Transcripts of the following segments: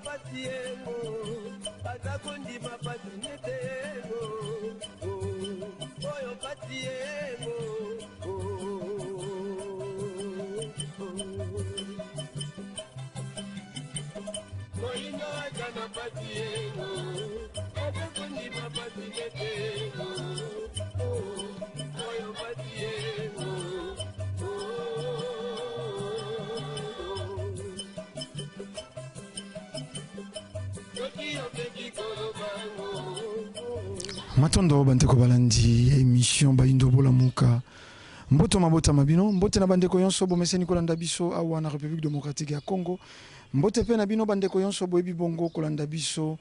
pasi yengo aza kondima pasi nete yengo oyo pasi yengo. Moyindo aza na pasi yengo aza kondima pasi nete yengo oyo pasi yengo. Matondo bandeko balandi ya émission Bayindo Bolamuka. Mboto mabota mabino, mbote na bandeko yonso bomeseni kolanda biso awa na République démocratique ya Congo. Mbote pe na bino bandeko yonso boyebi bongo kolanda biso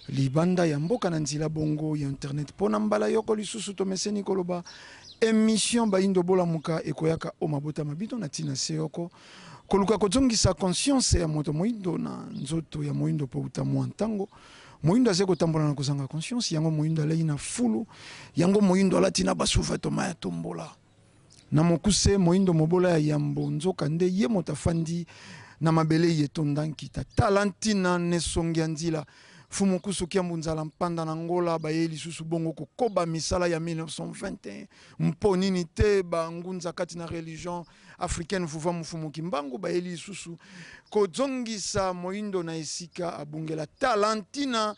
libanda ya mboka na nzela bongo ya internet. Pona mbala yoko lisusu tomeseni koloba émission Bayindo Bolamuka ekoyaka o mabota mabino na tina se yoko koluka kozongisa conscience ya moto moyindo na nzoto ya moyindo po uta mwa ntango moyindo azali kotambola na kozanga conscience. Yango moyindo alei na fulu, yango moyindo alati na basous-vêtements ya tombola na mokuse. Moyindo mobola ya yambo, nzoka nde ye moto afandi na mabele ye tonda nkita. Tala ntina nesongi ya nzila fumu kusu kiambu nzala mpanda na ngola baye lisusu bongo kokoba misala ya 1921. Mpo nini te bangunza kati na religion africaine vuva mufumu kimbangu bayeli lisusu kozongisa moyindo na esika abungela. Tala ntina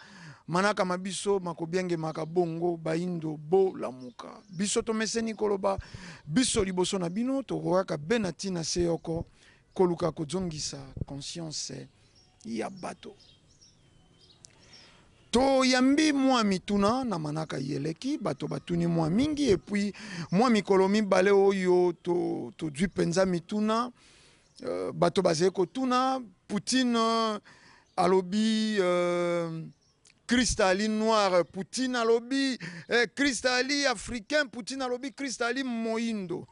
manaka mabiso makobiangemaka bongo bayindo bolamuka. Biso tomeseni koloba biso liboso na bino tokokaka be na ntina se yoko koluka kozongisa conscience ya bato. Toyambi mwa mituna na manaka yeleki, bato batuni mwa mingi, et puis mwa mikolo mibale oyo tozwi mpenza mituna. Bato bazali kotuna Poutine alobi Christ ali noir, Poutine alobi Christ ali africain, Poutine alobi Christ ali moyindo.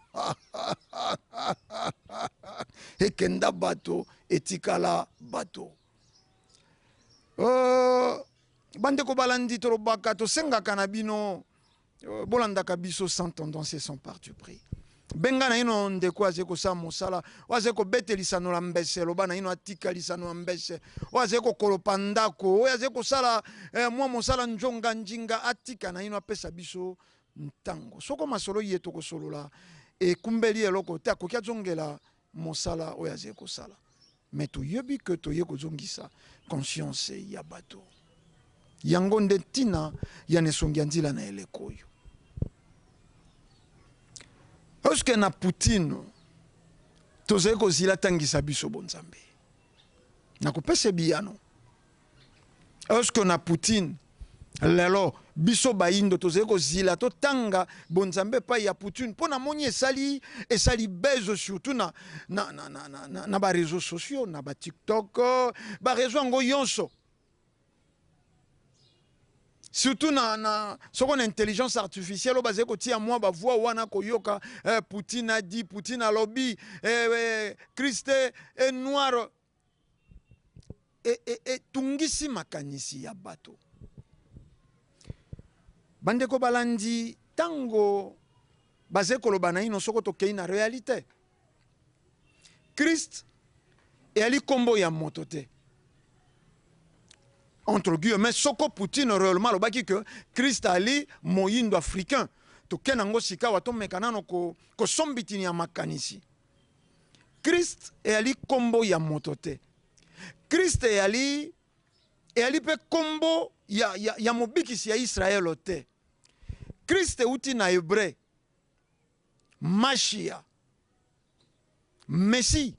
Ekenda bato etikala bato. Bandeko balandi tolobaka tosengaka na bino bolandaka biso sans tendance et sans parti pris. Benga na ino ndeko aze kosala mosala, oyo aze kobetelisa no la mbese, loba na ino atikalisa no ya mbese, oyo aze kokolopa ndako, oyo aze kosala mwa mosala njonga njinga, atika na ino apesa biso ntango. Soko masolo ye tokosolola ekumbeli eloko te, akoki azongela mosala oyo aze kosala. Mais toyebi que toye kozongisa conscience ya bato. Yango nde ntina ya nesongi ya nzila na eleko oyo. Est-ce na Poutine tozali kozila tangisa biso bonzambe? Nakopesa biyano. Est-ce que na Poutine lelo biso bayindo tozali kozila totanga bonzambe epai ya Poutine? Mpo namoni esali esali buzz surtout na ba réseaux sociaux, na ba TikTok, ba réseau yango nyonso, surtout na soko na intelligence artificielle oyo bazali kotia mwa ba voix wana koyoka Poutine a dit, Poutine alobi Christ est noir. Etungisi makanisi ya bato. Bandeko balandi, ntango bazali koloba na ino soko tokei na réalité, Christ eyali nkombo ya moto te, entre guillemets. Soko Poutine réellement alobaki que Christ ali moyindo africain, tokende yango sikawa tomeka nano kosombitini ya makanisi. Christ eyali nkombo ya moto te. Christ eyali mpe nkombo ya mobikisi ya Israele te. Christ euti na hébreu Mashia, Messie,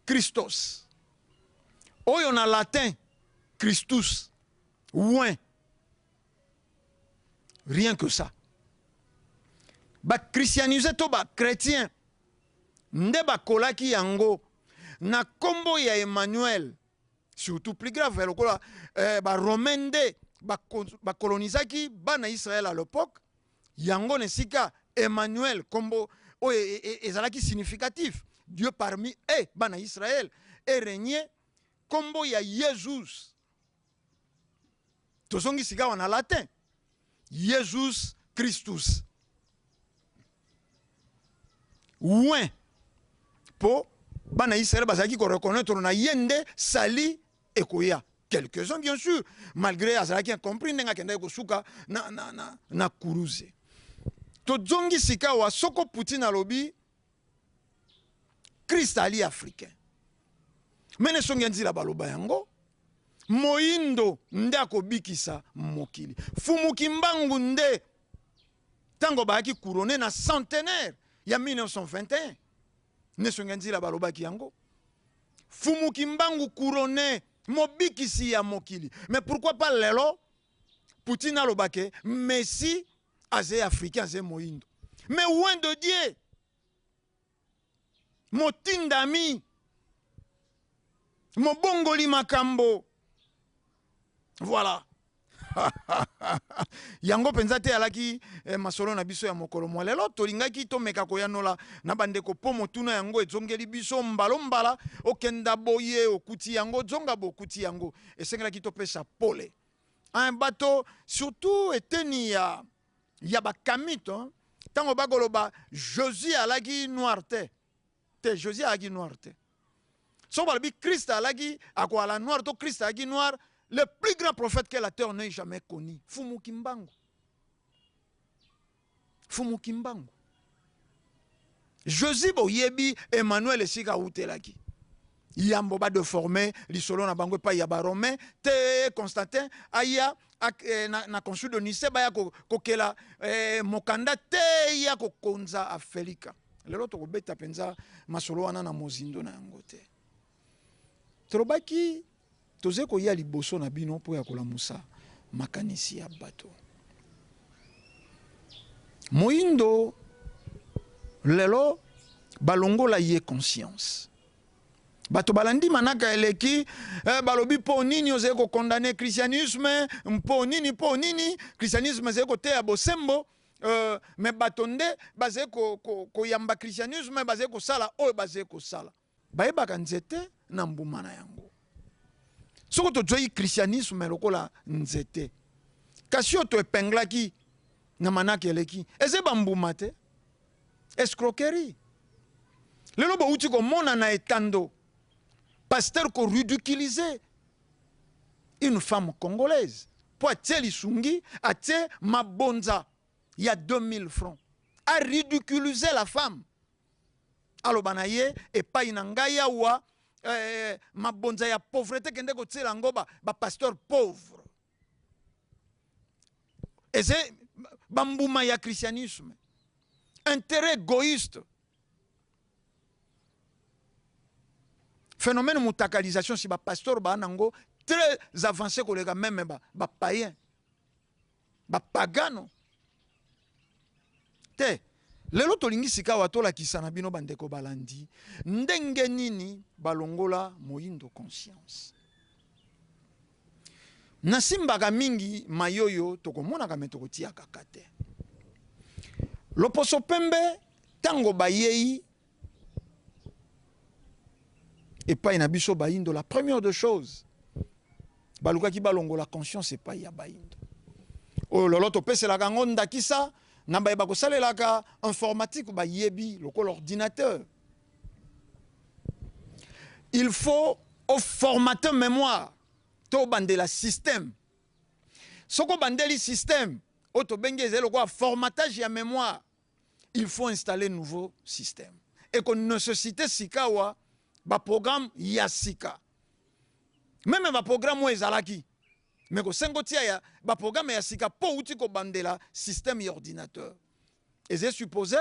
Christos, oyo na latin Christus, oint. Rien que ça. Ba christianise to ba chrétien nde bakolaki yango na nkombo ya Emmanuel. Surtout plus grave lokola baromain nde bakolonisaki bana Israël à l'époque. Yango na esika Emmanuel, nkombo oyo ezalaki significatif, Dieu parmi eux, bana Israël, erégné nkombo ya Jesus. Tozongi sikawa na latin Jesus Christus, oint, mpo Bana Israël bazalaki ko reconnaître na ye nde sali ekoya. Quelques-uns bien sûr, malgré azalaki incompris ndenge akendaki kosuka na, na, na, na kuruze. Tozongi sikawa soko Poutine alobi Christ ali africain. Mene songi ya nzila baloba yango moindo nde akobikisa mokili. Fumu Kimbangu nde tango bayaki couronne na centenaire ya 1921 nde songi ya nzila balobaki yango. Fumu Kimbangu couronne mobikisi ya mokili. Mais pourquoi pas lelo Poutine aloba ke Messi aze africain aze moindo. Mais oint de Dieu motindami mobongoli makambo voilà yango mpenza te alaki eh, masolo na biso ya mokolo mwa lelo. Tolingaki tomeka koyanola na bandeko mpo motuna yango ezongeli biso mbalo mbala. Okenda boye okuti yango, zonga bo okuti yango. Esengelaki topesa pole un bato surtout eteni ya bakamito ntango bakoloba Jésus alaki noir te. Te, Jésus alaki noir te. Soki balobi Christ alaki akoala noir to Christ alaki noir, le plus grand prophète que la terre n'ait jamais connu, Fumu Kimbangu. Fumu Kimbangu. Jésus boyebi Emmanuel esika awutelaki. Yambo ba deformer lisolo na bango epai ya ba Romain te. Constantin aya na concile de Nicée, baya kokela mokanda te ya kokonza Afelika. Lelo tokobeta mpenza masolo wana na mozindo na yango te. Tolobaki toze koya liboso na bino mpo ya kolamusa makanisi ya bato. Moindo lelo balongola ye conscience. Bato balandi manaka eleki balobi mpo nini ozali kokondane christianisme, mpo nini, mpo nini christianisme ezali koteya bosembo, me bato nde bazali koyamba christianisme, bazali kosala oyo bazali kosala. Bayebaka nzete na mbuma na yango. Soko tozwaki christianisme lokola nzete, kasi oyo toepenglaki na manaka eleki eza bambuma te, escroquerie. Lelo bouti komona na etando pasteur ko ridiculiser une femme congolaise po atie lisungi, atie mabonza ya 2000 francs, a ridiculiser la femme. Aloba na ye epai na ngai awa mabonza ya pauvreté kende kotiela yango ba pasteur pauvre. Eze bambuma ya christianisme, intérêt égoïste, phénomène mutakalisation. Si ba pasteur ba nango très avancé koleka même ba païen, ba pagano te. Lelo tolingi sika tolakisa na bino bandeko balandi ndenge nini balongola moyindo conscience. Nasimbaka mingi mayoyo tokomonaka me tokotiaka te. Loposo pembe tango bayei epai na biso bayindo, la première de choses balukaki balongola conscience epai ya bayindo. Oyo lolo topeselaka yango ndakisa na bayeba kosalelaka informatique, bayebi lokola ordinateur, il faut oformater mémoire to obandela système. Soki obandeli système oyo tobengi ezali lokola formatage ya mémoire, il faut installer nouveau système ekonécessite sikawa baprogramme ya sika. Même baprogramme oyo ezalaki, me kosenga otia ya baprogramme ya sika mpo outi kobandela système ya ordinateur. Eza supposé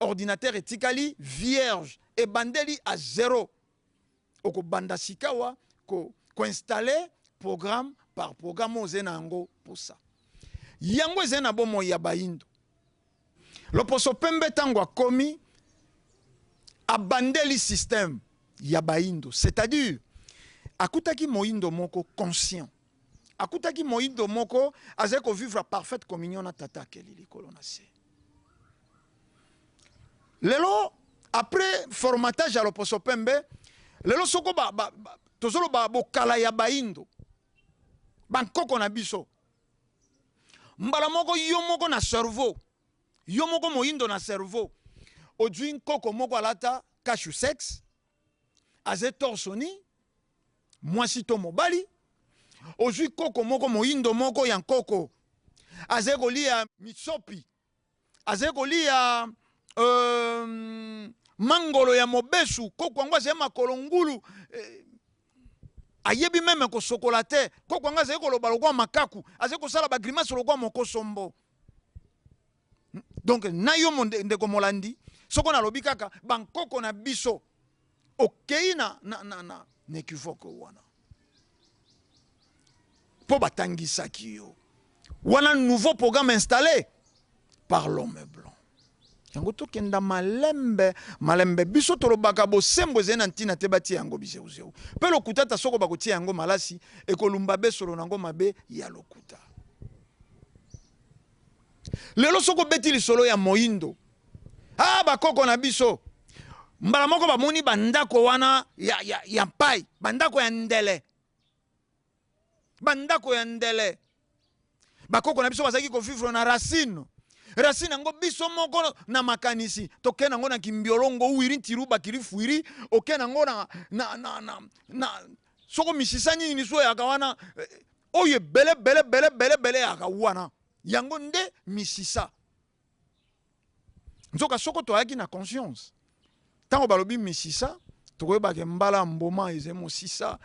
ordinateur etikali vierge, ebandeli à zéro, okobanda sikawa koinstalle programme par programme oyo ozali na yango mposa. Yango ezali na bomoi ya bayindo. Loposo pembe ntango akomi, abandeli système ya bayindo, c'est-à-dire akutaki moyindo moko conscient, akutaki moyindo moko azali kovivre parfaite communion na tata akeli likolo na se. Lelo après formatage ya loposo pembe, lelo soko tozoloba bokala ya bayindo, bankoko na biso, mbala moko yo moko na cerveau, yo moko moyindo na cerveau ozwi nkoko moko alata kashu sexe. Aze torse nu, mwasi to mobali. Ozwi koko moko moyindo moko ya nkoko, aze kolia misopi, aze kolia mangolo ya mobesu. Koko yango azali makolo ngulu, ayebi meme kosokola te. Koko yango azali koloba lokola makaku, azali kosala bagrimace lokola mokosombo. Donc na yo ndeko molandi, soko nalobi kaka bankoko na biso, okei na équivoque wana mpo batangisaki yo wana nouveau programme installé par l'homme blanc. Yango tokenda malembe malembe. Biso tolobaka bosembo ezali na ntina te, batia yango bizeuzeu mpe lokuta. Ta soko bakotia yango malasi, ekolumba besolo nango mabe ya lokuta. Lelo soki obeti lisolo ya moyindo, bakoko na biso, mbala moko bamoni bandako wana ya mpai, bandako ya ndele, bandako ya ndele. Bakoko na biso bazalaki kovivre na racine. Racine yango, biso moko na makanisi tokende yango na kimbiolongo, wiri ntiru bakiri fuiri, okende yango na soko misisa nini so eyaka wana, oyo ebele bele bele bele bele eyaka wana, yango nde misisa. Nzoka soko toyaki na conscience, ntango balobi misisa, tokoyebaka mbala mboma eza mosisa,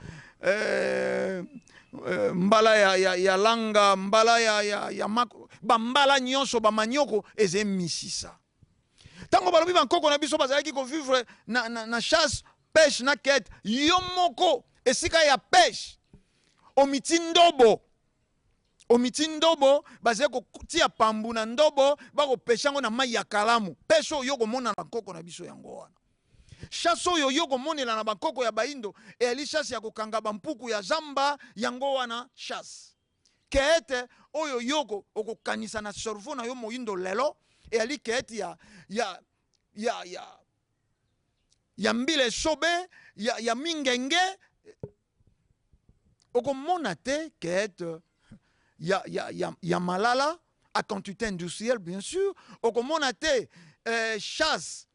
mbala ya langa, mbala ya mako, bambala nyonso, bamanioko eza misisa. Ntango balobi bankoko na biso bazalaki kovivre na chasse, pêche na cueillette, yo moko esika ya pêche omiti ndobo, omiti ndobo, bazali kotia pambu na ndobo, bakopesha yango na mai ya kalamu. Pêche oyo komona na bankoko na biso, yango wana. Chasse oyo yo komonela na bankoko ya baindo eyali chasse ya kokanga bampuku ya zamba, yango wana chasse. Cueillette oyo yo okokanisa na cerveau na yo moyindo lelo eyali cueillette ya mbila esobe, ya mingenge. Okomona te cueillette ya malala à quantité industrielle, bien sûr. Okomona te chasse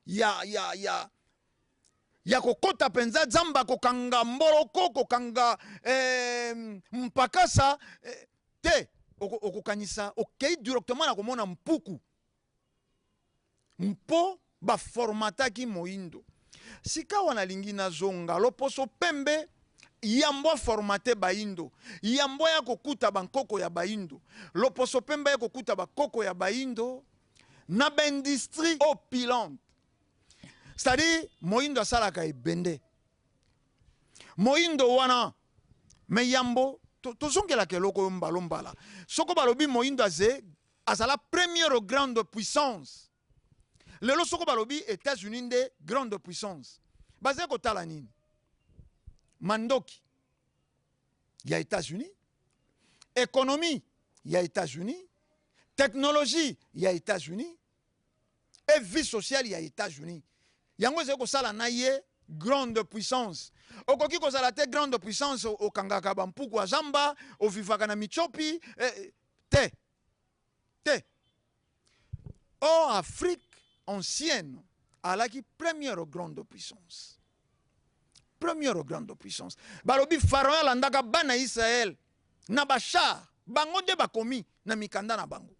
ya kokota mpenza zamba, kokanga mboloko, kokanga mpakasa, te. Okokanisa, okei directement na komona mpuku, mpo baformataki moyindo. Sika nalingi nazonga loposo pembe. Yambo aformate bayindo, yambo ya kokuta bankoko ya bayindo, loposo pembe ya kokuta bakoko ya bayindo na baindustrie opulente, c'est-à-dire moyindo asalaka ebende, moyindo wana. Me yambo tozongelaka eloko oyo mbala mbala, soko balobi moyindo aze azala première grande puissance lelo, soko balobi États-Unis nde grande puissance, bazali kotala nini? Mandoki ya États-Unis, économie ya États-Unis, technologie ya États-Unis et vie sociale ya États-Unis. Yango ezali kosala na ye grande puissance. Okoki kozala te grande puissance okangaka bampuku ya zamba, ovivaka na mitsopi, te te. Or Afrique ancienne alaki première grande puissance, première grande puissance. Balobi Pharaon alandaka bana Israël na bachar. Bango nde bakomi na mikanda na bango.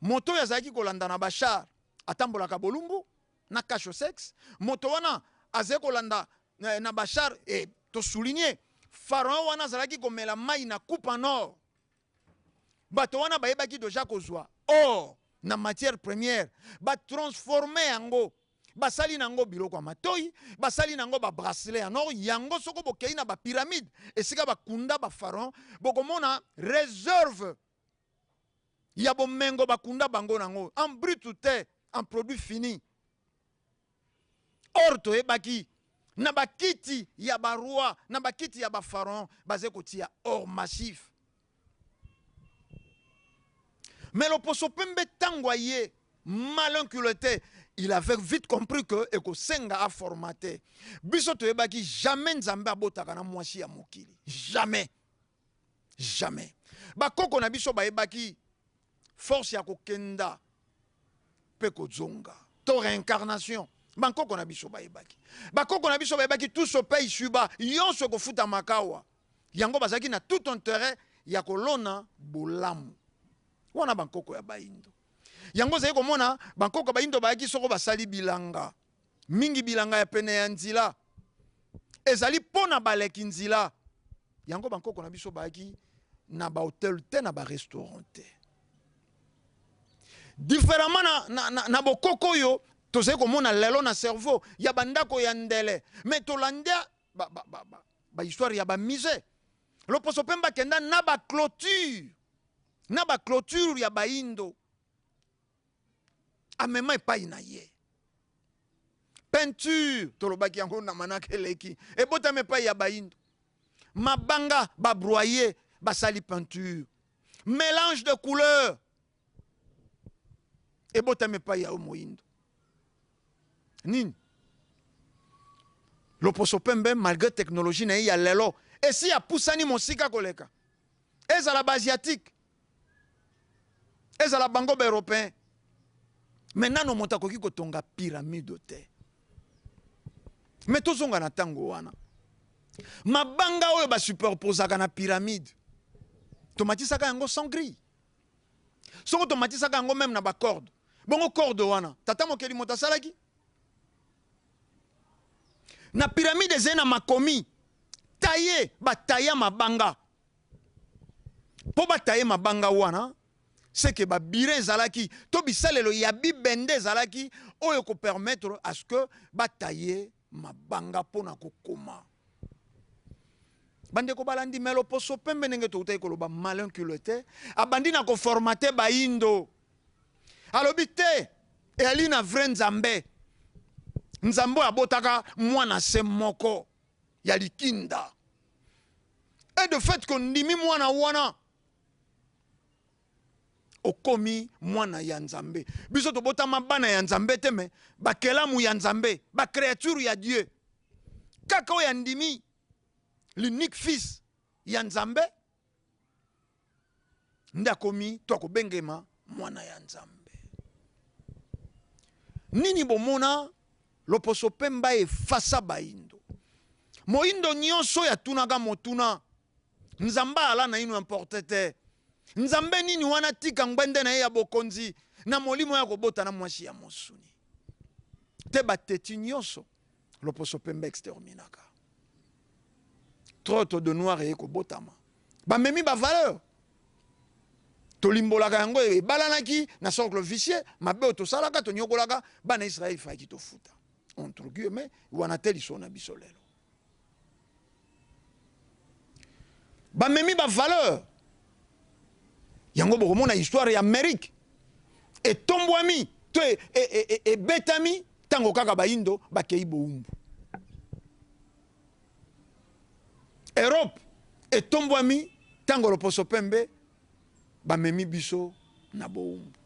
Moto oyo azalaki kolanda na bachar atambolaka bolumbu na cache sexe. Moto wana azali kolanda na bachar, tosouligne, Pharaon wana azalaki komela mai na coupe en or. Bato wana bayebaki deja kozwa or na matière première, batransforme yango, basali nango biloko ya matoi, basali nango babracelet ya or. Yango soko bokei na bapyramide esika bakunda bapharaon, bokomona réserve ya bomengo bakunda bango nango en brut te, en produit fini. Or toyebaki na bakiti ya baroi, na bakiti ya bapharaon, bazali kotia or massif. Mais loposo pembe, ntango aye, malin qu'il était, il avait vite compris que ekosenga aformate biso. Toyebaki jamais Nzambe abotaka na mwasi ya mokili, jamais, jamais. Bakoko na biso bayebaki force ya kokenda mpe kozonga to réincarnation. Bankoko na biso bayebaki. Bakoko na biso bayebaki tout se paye ici-bas, yonso ekofutamaka awa. Yango bazalaki na tout interet ya kolona bolamu. Wana bankoko ya bayindo. Yango ozali komona bankoko bayindo bayaki soko basali bilanga mingi, bilanga ya pene ya nzila ezali mpo na baleki nzila. Yango bankoko na biso bayaki na ba hotel te, na ba restaurant te. Différemment na bokoko oyo tozali komona lelo na cerveau ya bandako ya ndele, mais tolanda ba histoire ya ba musée. Loposo pembe akenda na ba clôture, na ba clôture ya bayindo, amema epai na ye. Peinture tolobaki yango na manaka eleki, ebotami epai ya bayindo. Mabanga babroye basali peinture, mélange de couleurs ebotami epai ya yo moyindo. Nini loposo pembe, malgré technologie na ye ya lelo esi apusani mosika koleka, ezala baasiatique, ezala bango baeuropéen, mais nano moto akoki kotonga pyramide te. Mais tozonga na ntango wana, mabanga oyo basuperposaka na pyramide, tomatisaka yango sans grille. Soko tomatisaka yango même na bacorde, bongo corde wana tata mokeli moto asalaki na pyramide ezali na makomi taye, bataya mabanga. Mpo bataye mabanga wana, seke baburin ezalaki to bisalelo ya bibende ezalaki oyo kopermettre à ce que bataye mabanga mpona kokoma. Bandeko balandi, mais loposo pembe, ndenge toutaki koloba, malin qu'il était, abandi na koformater bayindo. Alobi te eyali na vrai Nzambe, Nzambe oyo abotaka mwana se moko ya likinda, et de fait kondimi mwana wana, okomi mwana ya Nzambe. Biso tobotama bana ya Nzambe te, mais bakelamu ya Nzambe, bacréature ya Dieu. Kaka oyo andimi l'unique fils ya Nzambe nde akomi to akobengema mwana ya Nzambe. Nini bomona loposo pemba efasa bayindo. Moyindo nyonso oyo atunaka motuna, Nzambe ala na ino importe te, Nzambe nini wana tika ngbende na ye ya bokonzi na molimo ya kobota na mwasi ya mosuni te. Bateti nyonso loposo pembe exterminaka. Traite de noir eye kobotama, bamemi bavaleur. Tolimbolaka yango, ebalanaki na cercle vicieux mabe oyo tosalaka, tonyokolaka bana Israel, efalaki tofuta, entre guillemets. Wana te liso na biso lelo. Bamemi bavaleur yango, bokomona histoire ya Amérique etombwami to ebetami ntango kaka bayindo bakei bowumbu. Europe etombwami ntango loposo pembe bamemi biso na bowumbu.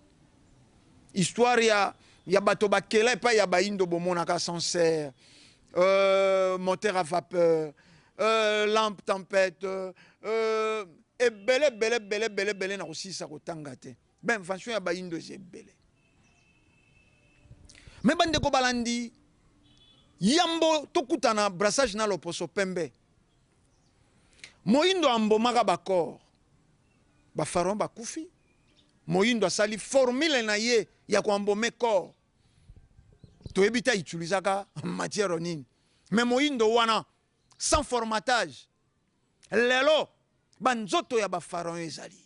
Histoire ya bato bakela epai ya bayindo, bomonaka ascenseur, moteur à vapeur, lampe tempête, ebele ebele ebele ebele ebele na kosilisa kotanga te. Bainvention ya bayindo eza ebele. Mais bandeko balandi, yambo tokutana brassage na loposo pembe, moyindo ambomaka bacorps. Bapharaon bakufi, moyindo asali formule na ye ya koembaumer corps. Toyebi te autilisaka matière nini, mais moyindo wana sans formatage, lelo banzoto ya bapharaon ezali.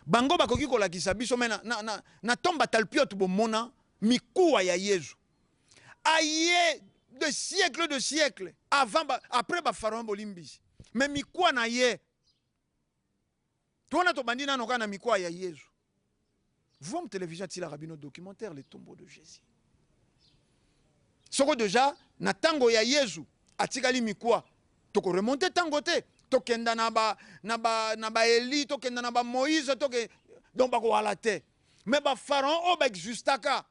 Bango bakoki kolakisa biso mais na tombe Talpiot bomona mikuwa ya Yezu aye de siècle de siècle avant ba, après bapharaon bolimbisi, mais mikuwa na ye twana tobandi nano kaka na mikuwa ya Yezu. Vom Télévision atilaka bino documentaire Le Tombeau de Jésus. Soko déjà na ntango ya Yezu atikali mikuwa, tokoremonter ntango te, tokenda na baeli, tokenda na bamoïse, toke donc bakowala te. Mais bapharaon oyo baexistaka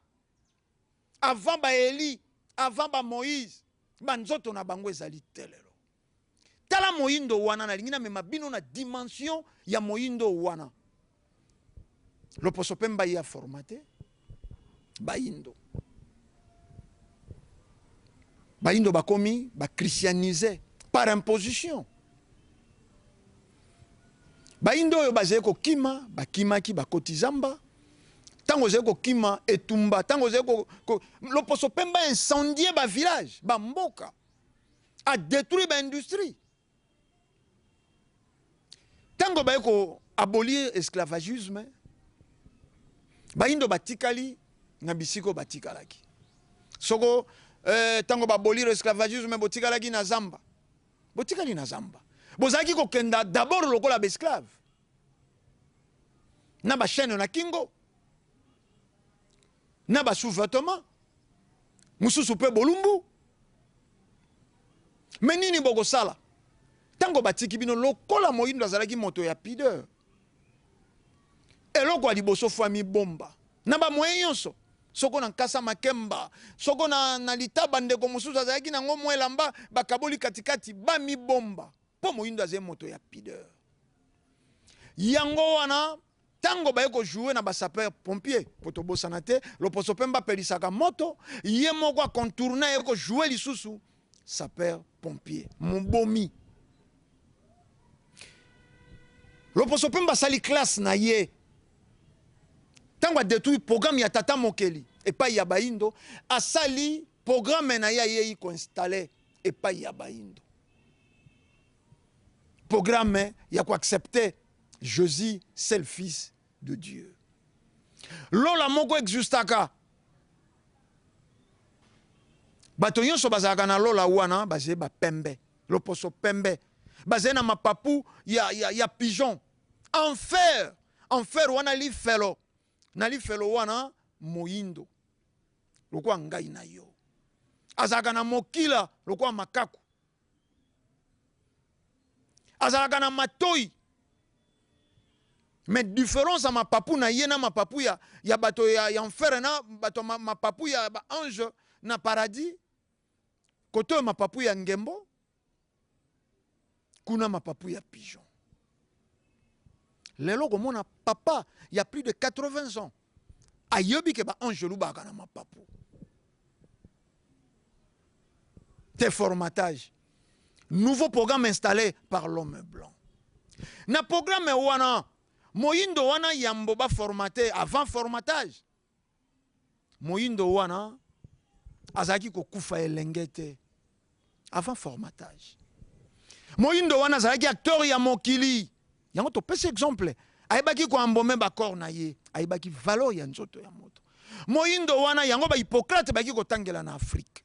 avant baeli, avant bamoïse, banzoto na bango ezali te lelo. Tala moyindo wana, nalingi namema bino na dimension ya moyindo wana. Loposo pembe ye aformater bayindo. Bayindo bakomi ba christianise par imposition. Bayindo oyo bazali kokima, bakimaki bakoti zamba. Ntango ozali kokima etumba, ntango ozali ko, ko, loposo pembe incendie ba village, ba mboka, a detruire ba industrie. Ntango baye ko abolir esclavagisme, bayindo batikali na bisika oyo batikalaki. Soko ntango eh, babolir esclavagisme, botikalaki na zamba, botikali na zamba, bozalaki kokenda d'abord lokola baesclave na bachaine na kingo na ba sous-vêtements mosusu mpe bolumbu. Me nini bokosala ntango batiki bino? Lokola moyindo azalaki moto ya pudeur, eloko ya liboso fo amibomba na bamoyen nyonso, soko na nkasa makemba, soko na litaba ndeko mosusu azalaki nango mwa elamba bakaboli katikati, bamibomba mpo moyindo azali moto ya pudeur. Yango wana Tango baye ko jouer na ba sapeurs pompiers, po tobosana te, loposo pembe apelisaka moto, ye moko a contourner aye ko jouer lisusu sapeur pompier, mobomi. Loposo pembe asali classe na ye, tango a detruire programme ya tata mokeli epayi ya bayindo, asali programme na ye ayei ko installer epayi ya bayindo. Programme ya ko accepter Jesus seul fils de Dieu. Lola moko existaka. Bato nyonso bazalaka na lola wana bazali bapembe, loposo pembe, bazali na mapapu ya pigeon. Enfer, enfer wana lifelo, na lifelo wana moyindo lokola ngai na yo. Azalaka na mokila lokola makaku. Azalaka na matoi, mais différence ya mapapu na ye na mapapu ya bato ya enfer na bato ya mapapu ya ba ange na paradis, kote oyo mapapu ya ngembo, kuna mapapu ya pigeon. Lelo komona papa ya plus de 80 ans ayebi ke ba angelu baka na mapapu te. Formatage, nouveau programme installé par l'homme blanc. Na programme wana, moyindo wana yambo ba formaté, avant formatage, moyindo wana azalaki kokufa elenge te. Avant formatage, moyindo wana azalaki acteur ya mokili. Yango topesi exemple, ayebaki koembaumer bacorps na ye, ayebaki valeur ya nzoto ya moto moyindo wana. Yango bahippocrate bayaki kotangela na Afrique.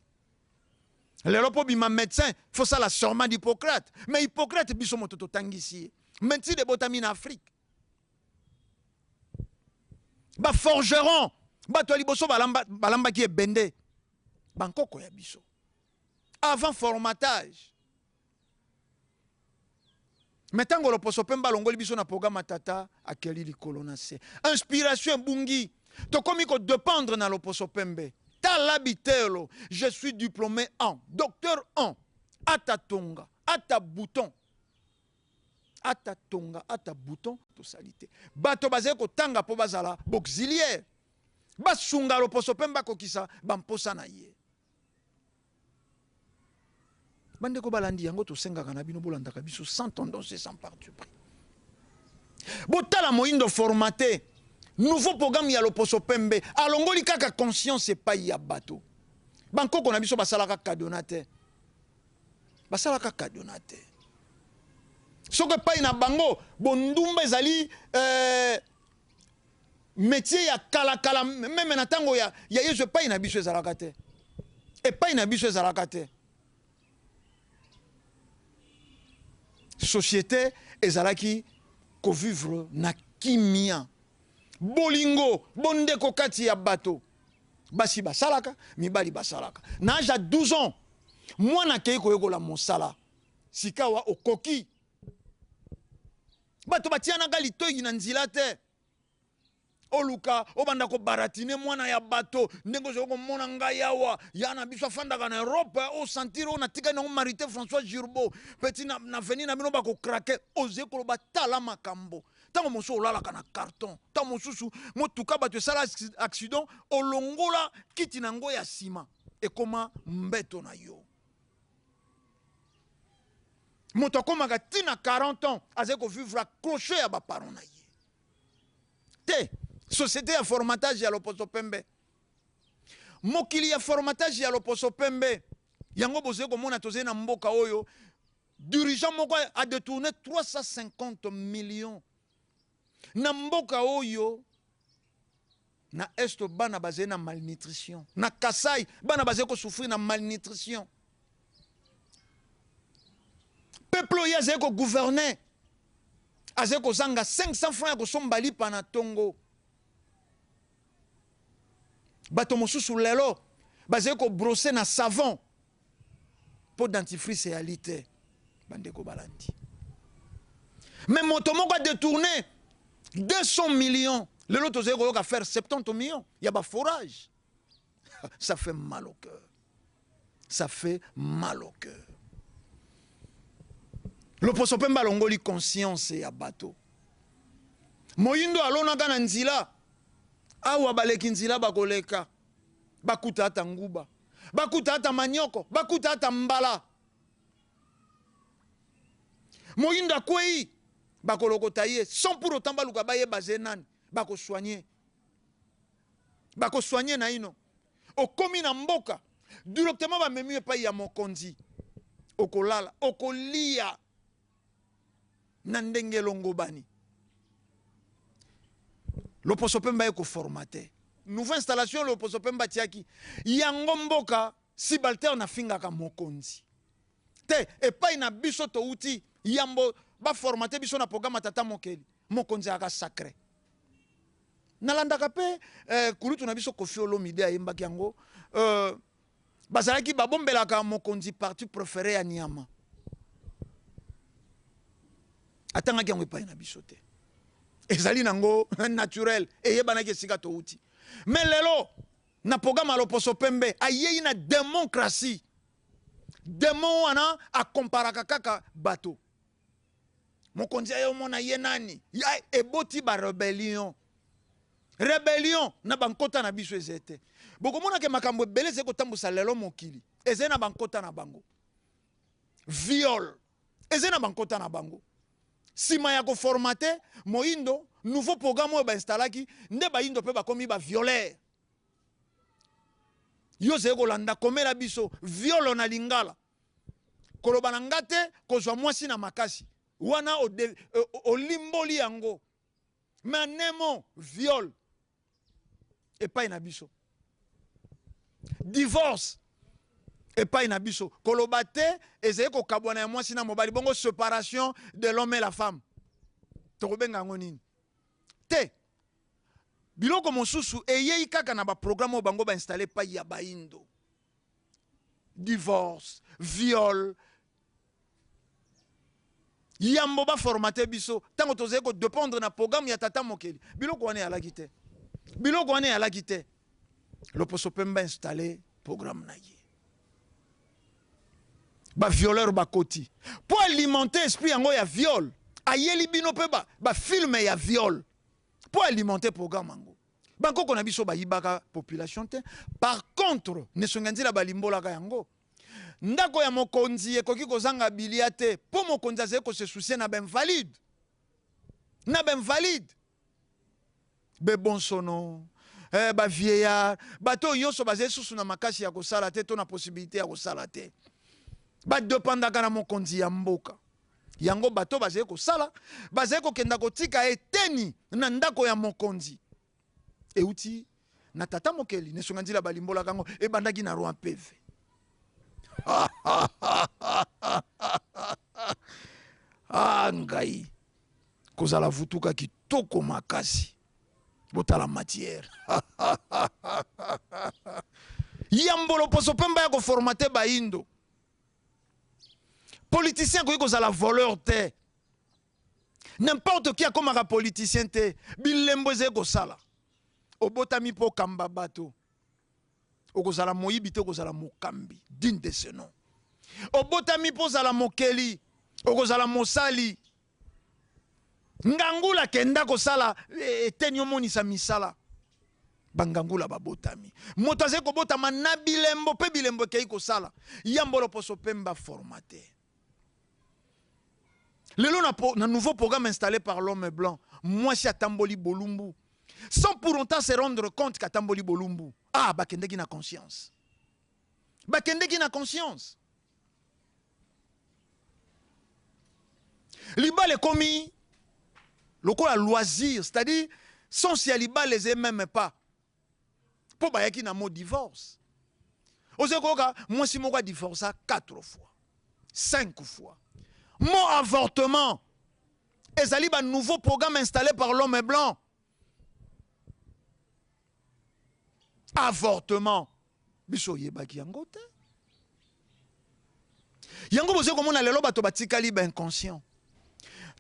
Lelo mpo bima médecin, faut sala serment d'Hippocrate. Mais Hippocrate, biso moto totangisi ye. Médecine ebotami na Afrique. Baforgeron, bato ya liboso balambaki ebende, bankoko ya biso avant formatage. Me ntango loposo pembe alongoli biso na programme tata akeli likolo na se, inspiration ebungi, tokomi kodépendre na loposo pembe. Tala bitelo, je suis diplômé en docteur en ata tonga ata bouton, ata tonga ata bouton tosali te. Bato bazali kotanga mpo bazala bauxiliaire, basunga loposo pembe akokisa bamposa na ye. Bandeko balandi, yango tosengaka na bino bolandaka biso sans tendance et sans parti pris. Botala moyindo formaté, nouveau programme ya loposo pembe alongoli kaka conscience epai ya bato. Bankoko na biso basalaka kadona te, basalaka kadona te. Soki epai na bango bondumba ezali métier ya kalakala, même na ntango ya Yesu, epai na biso ezalaka te, epai na biso ezalaka te. Société ezalaki kovivre na kimia, bolingo, bondeko kati ya bato. Basi basalaka, mibali basalaka. Na age ya 12 ans, mwana akei koyekola mosala. Sikawa okoki, bato batianaka litoi na nzela te. Oluka obanda kobaratiner mwana ya bato ndenge ozali komona ngai awa. Ya na biso afandaka na Europe, osentir oyo natikali nango marité François Girbo petit na veni na bino bakokrake. Ozali koloba, tala makambo. Ntango mosusu olalaka na carton, ntango mosusu motuka bato esala accident, olongola kiti na yango ya nsima. Ekoma mbeto na yo. Moto akomaka ti na 40 ans azali kovivre accroche ya baparent na ye te. Société ya formatage ya loposo pembe, mokili ya formatage ya loposo pembe, yango bozali komona. Tozali na mboka oyo dirigeant moko a détourné 350 millions na mboka oyo. Na Est, bana bazali na malnutrition. Na Kasai, bana bazali kosouffrir na malnutrition. Peuple oyo azali kogouverner azali kozanga 500 francs ya kosomba lipa na ntongo. Bato mosusu lelo bazali kobrosser na savon mpo dentifrice eyali te. Bandeko balandi, mais moto moko adétourné 200 millions. Lelo tozali koyoka faire 70 millions ya baforage. Ça fait mal au cœur, ça fait mal au cœur. Loposo mpe balongoli conscience ya bato. Moyindo alonaka na nzela awa, baleki nzela bakoleka, bakuta ata nguba, bakuta ata manioko, bakuta ata mbala. Moyindo akwei, bakolokota ye sans pour autant baluka bayeba ze nani. Bakosoigner, bakosoigner naino. Okomi na mboka, directement bamemi epai ya mokonzi, okolala, okolia na ndenge elongobani. Loposo pembe aye koformater nouvelle installation. Loposo pembe atiaki yango mboka subalterne afingaka mokonzi te. Epai na biso touti, yambo baformater biso na programme Tata Mokeli, mokonzi ayaka sacré. Nalandaka mpe kulutu na biso Kofi Olomide ayembaki yango. Bazalaki babombelaka mokonzi parti préféré ya nyama. Atangaki yango epai na biso te, ezali nango naturel, eyebanaki esika touti. Mais lelo na programme ya loposo pembe, ayei na démocratie. Démon wana akomparaka kaka bato. Mokonzi aye, omona ye nani ya eboti barébellion, rébellion na bankota na biso. Eza te, bokomonake makambo ebele ezali kotambusa lelo mokili, ezali na bankota na bango. Viol ezali na bankota na bango. Nsima ya koformater moyindo, nouveau programme oyo bainstallaki nde bayindo mpe bakomi bavioleur. Yo ozali kolanda, komela biso viol na lingala. Koloba na nga te kozwa mwasi na makasi wana, olimboli yango, mais nemo viol epai na biso, divorce epai na biso, koloba te ezali kokabwana ya mwasi na mobali. Bongo séparation de l'homme et la femme, tokobenga yango nini? Te, biloko mosusu eyei kaka na baprogramme oyo bango bainstaller epai ya baindo. Divorce, viol, yambo baformater biso, ntango tozali kodépendre na programme ya Tata Mokeli, biloko wana eyalaki te, biloko wana eyalaki te. Loposo pembe installe programme na ye, bavioleur bakoti mpo alimenter esprit yango ya viol. Ayeli bino mpe bafilm ba ya viol mpo alimenter programme yango. Bankoko na biso bayibaka population te. Par contre, nesongi ya nzela balimbolaka yango. Ndako ya mokonzi ekoki kozanga bilia te, mpo mokonzi azali kose soucier na bainvalide, na bainvalide, bebonsono, bavieillard, bato oyo nyonso bazali susu na makasi ya kosala te to na possibilité ya kosala te, badépendaka na mokonzi ya mboka. Yango bato bazali kosala, bazali kokenda kotika eteni na ndako ya mokonzi. Euti na Tata Mokeli, nesonga nzela balimbolaka yango, ebandaki na roi Mpeve. Ah ngai kozala vutuka kitoko makasi. Botala matière ya loposo pembe ya koformater bayindo. Politicien akoki kozala voleur te. N'importe qui akomaka politicien te. Bilembo ezali kosala. Obotami mpo okamba bato, okozala moyibi te, okozala mokambi digne de ce nom. Obotami mpo ozala mokeli, okozala mosali. Ngangula kenda kosala eteni, omonisa misala. Bangangula babotami. Moto azali kobotama na bilembo mpe bilembo ekei kosala. Yambo loposo pembe aformate. Lelo na, na nouveau programme installé par l'homme blanc, mwasi atamboli bolumbu sans pour autant se rendre compte qu'atamboli bolumbu. Ah, bakendeki na conscience. Bakendeki na conscience. Libala ekomi lokola loisir, c'est-à-dire sens ya libala eza même pas. Mpo bayaki na mot divorce. Ozali koyoka mwasi moko adivorsa 4 fois, 5 fois. Mot avortement ezali ba nouveau programme installé par l'homme blanc. Avortement biso oyebaki yango te. Yango bozali komona lelo bato batikali ba inconscient.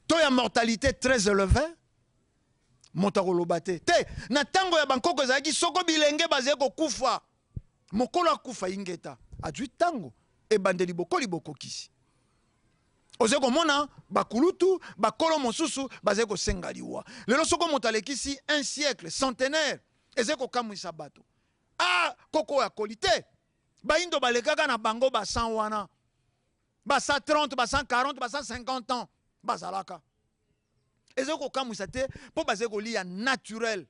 Taux ya mortalité très élevé. Moto akoloba te te na ntango ya bankoko ezalaki soko bilenge bazali kokufa, mokolo akufa ingeta azwi ntango ebandeli bokoli bokokisi. Ozali komona bakulutu bakolo mosusu bazali kosenga liwa lelo. Soko moto alekisi un siècle, centenaire, ezali kokamwisa bato. Ah, koko oyo akoli te. Bayindo balekaka na bango ba 100 wana, ba 130, ba 140, ba 150 ans bazalaka. Ezali kokamwisa te mpo bazali kolia naturel.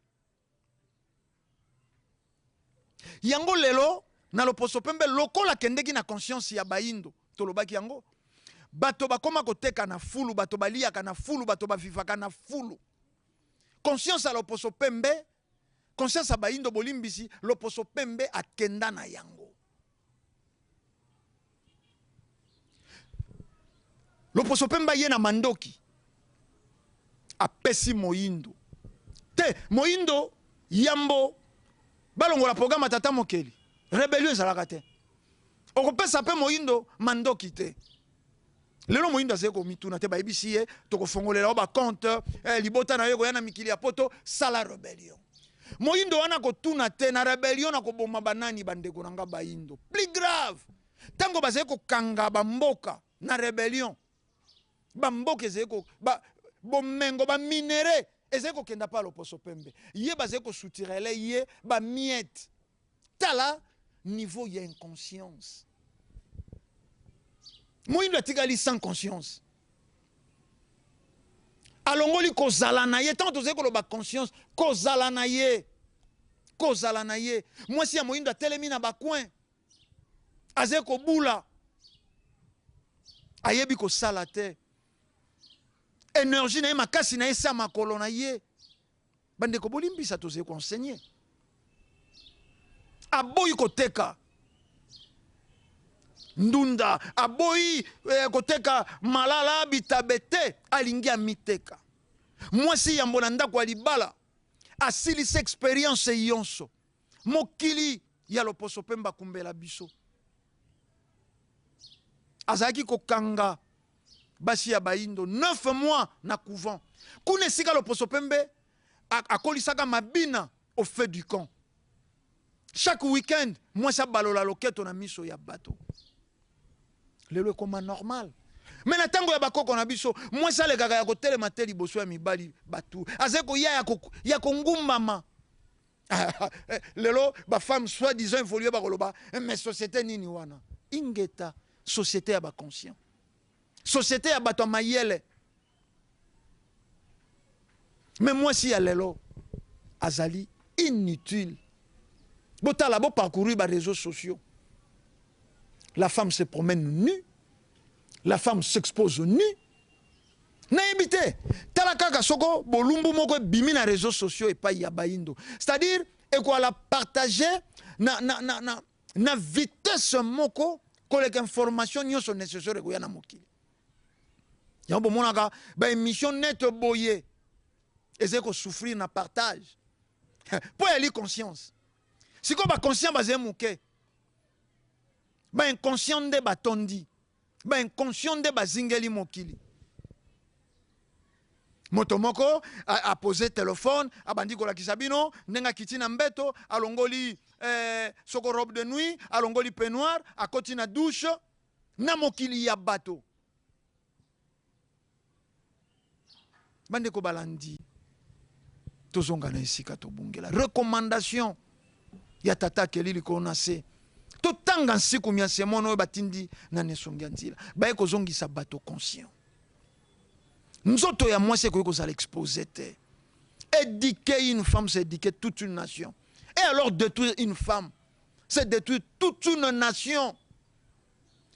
Yango lelo na loposo pembe lokola akendeki na conscience ya bayindo, tolobaki yango, bato bakoma koteka na fulu, bato baliaka na fulu, bato bavivaka na fulu. Conscience ya loposo pembe, conscience ya bayindo, bolimbisi, loposo pembe akenda na yango. Loposo pembe aye na mandoki, apesi moyindo te. Moyindo yambo balongola programme ya tata mokeli, rebellion ezalaka te. Okopesa mpe moyindo mandoki te. Lelo moyindo azali komituna te, bayebisi ye tokofongolela yo bacompte, libota na yo ekoya na mikili ya poto, sala rebellion. Moyindo wana kotuna te na rebellion na koboma banani. Bandeko na nga bayindo, plus grave, ntango bazali kokanga bamboka na rebellion, bamboka ezali ko ba, bomengo baminere ezali kokenda pa loposo pembe, ye bazali kosutirele ye bamiete. Tala niveau ya inconscience. Moyindo atikali sans conscience, alongoli kozala na ye. Ntango tozali koloba conscience, kozala na ye, kozala na ye. Mwasi ya moyindo atelemi na bacoin, azali kobula, ayebi kosala te. Énergie na ye, makasi na ye sa makolo na ye. Bandeko bolimbisa, tozali koenseigner. Aboyi koteka ndunda, aboyi koteka malala bitabe te, alingi amiteka. Mwasi yambo na ndako ya libala asilisi experience yonso. Mokili ya loposo pembe akumbela biso. Azalaki kokanga basi ya bayindo 9 mois na couvent kuna esika loposo pembe akolisaka mabina au feu du camp. Chaque week-end mwasi abalola loketo na miso ya bato. Lelo ekoma normal. Me na ntango ya bakoko na biso, mwasi alekaka ya kotelema te liboso ya mibali bato, azali koya ya kongumbama. Lelo bafemme soi disant évolue bakoloba mais société nini wana? Ingeta, société ya baconscient, société ya bato ya mayele. Me mwasi ya lelo azali inutile. Botala, boparcourir baréseaux sociaux, la femme se promène nue, la femme s'expose nue. Nayebi te, tala kaka soko bolumbu moko ebimi na réseaux sociaux epai ya bayindo, c'est-à-dire ekoala partage na vitesse moko koleka information nyonso nécessaire ekoya na mokili. Yango bomonaka baémission net boye ezali kosouffrir na partage mpo yali conscience. Sikoyo baconscient bazali moke, bainconscient nde batondi, bainconscient nde bazingeli mokili. Moto moko apose telefone, abandi kolakisa bino ndenge akiti na mbeto, alongoli soko robe de nuit, alongoli peignoir, akoti na douche na mokili ya bato. Bandeko balandi, Tozonga na esika tobungela. Recommandation ya tata akeli likolo na se. Totanga nsiku mya semono oyo batindi na nesongi ya nzila. Baye kozongisa bato conscient. Nzoto ya mwasi ekoki kozala expose te. Éduquer une femme, c'est éduquer toute une nation. Et alors détruire une femme, c'est détruire toute une nation.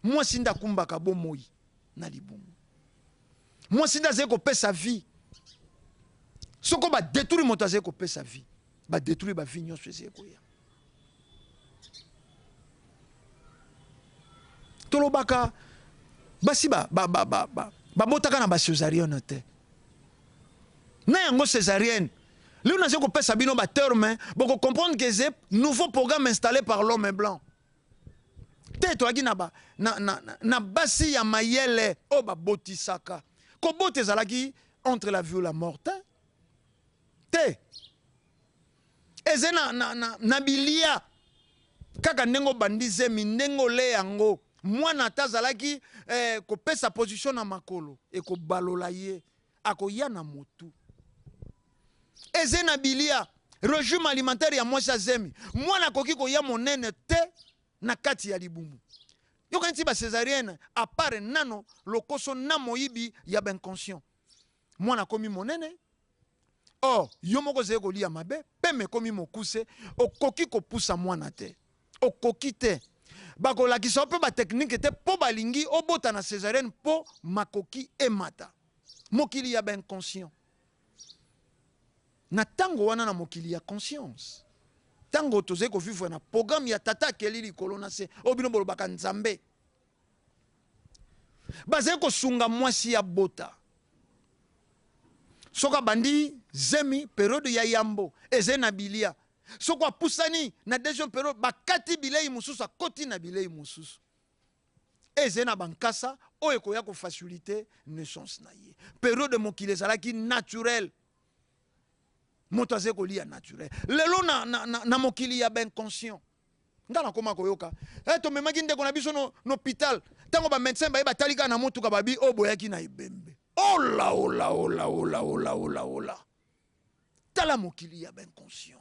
Mwasi nde akumbaka bomoi na libumu. Mwasi nde azali kopesa vie. Soko ba détruire moto azali kopesa vie, ba détruire ba vie nyonso ezali koya. Tolobaka basi ba ba ba ba ba babotaka na ba césarienne te. Na yango césarienne lelo nazali kopesa bino ba terme boko comprendre que c'est nouveau programme installé par l'homme blanc. Te toyaki na, ba, na, na, na, na basi ya mayele oyo babotisaka. Kobota ezalaki entre la vie ou la mort te. Te. Eze na, na, na, na bilia kaka ndenge obandi zemi ndenge ole yango mwana ata azalaki eh, kopesa position na makolo ekobalola ye akoya na motu. Eze na bilia regime alimentaire ya mwasi ya zemi mwana akoki koya monene te na kati ya libumu. Yoka nti ba cesarienne à part nano lokoso na moyibi ya ba inconscient. Mwana akomi monene or yo moko ozali kolia mabe, pema ekomi mokuse, okoki kopusa mwana te. Okoki te. Bakolakisa yo pe ba technique te po balingi obota na cesarienne po makoki emata. Mokili ya ba inconscient. Na tango wana na mokili ya conscience, tango tozali ko vivre na programme ya Tata akeli likolo na se, oyo bino bolobaka Nzambe, bazali kosunga mwasi abota. Soki abandi zemi, periode ya yambo ezali na bilia. Soki apusani na deuxième periode, bakati bilei mosusu, akoti na bilei mosusu. Ezali na bankasa oyo ekoya ko faciliter naissance na ye. Periode mokili ezalaki naturel, moto azali kolia naturel. Lelo na, na, na, na mokili ya ba inconscient, nga nakoma koyoka eh, tomemaki ndeko na biso no, na hôpital, ntango ba médecin baye batali kaka na motuka, babi oyo boyaki na ebembe. Ola ola ola ola ola ola ola, tala mokili ya ba inconscient.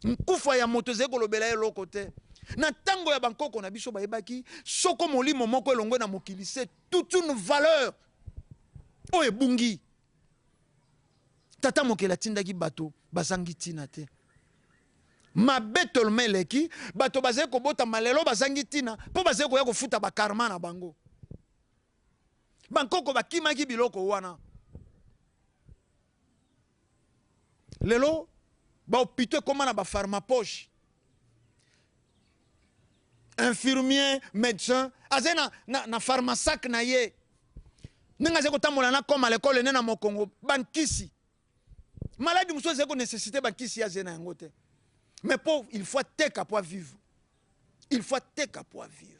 Nkufa ya moto ezali kolobela ye eloko te. Na ntango ya bankoko na biso bayebaki soko molimo moko elongwe na mokili, c'est toute une valeur oyo ebungi. Tata mokeli atindaki bato bazangi ntina te. Mabe tolma eleki, bato bazali kobotama lelo bazangi ntina mpo bazali koya kofuta ba karma na bango. Bankoko bakimaki biloko wana. Lelo ba hôpitaux ekoma na ba pharmapoche. Infirmier, médecin, azali na, na, na pharmasac na ye. Ndenge azali kotambola na koma l'école ne na mokongo bankisi. Maladi mosusu ezali ko nécessiter bankisi ye azali na yango te. Mais po il faut ateka po vivre. Il faut ateka po vivre.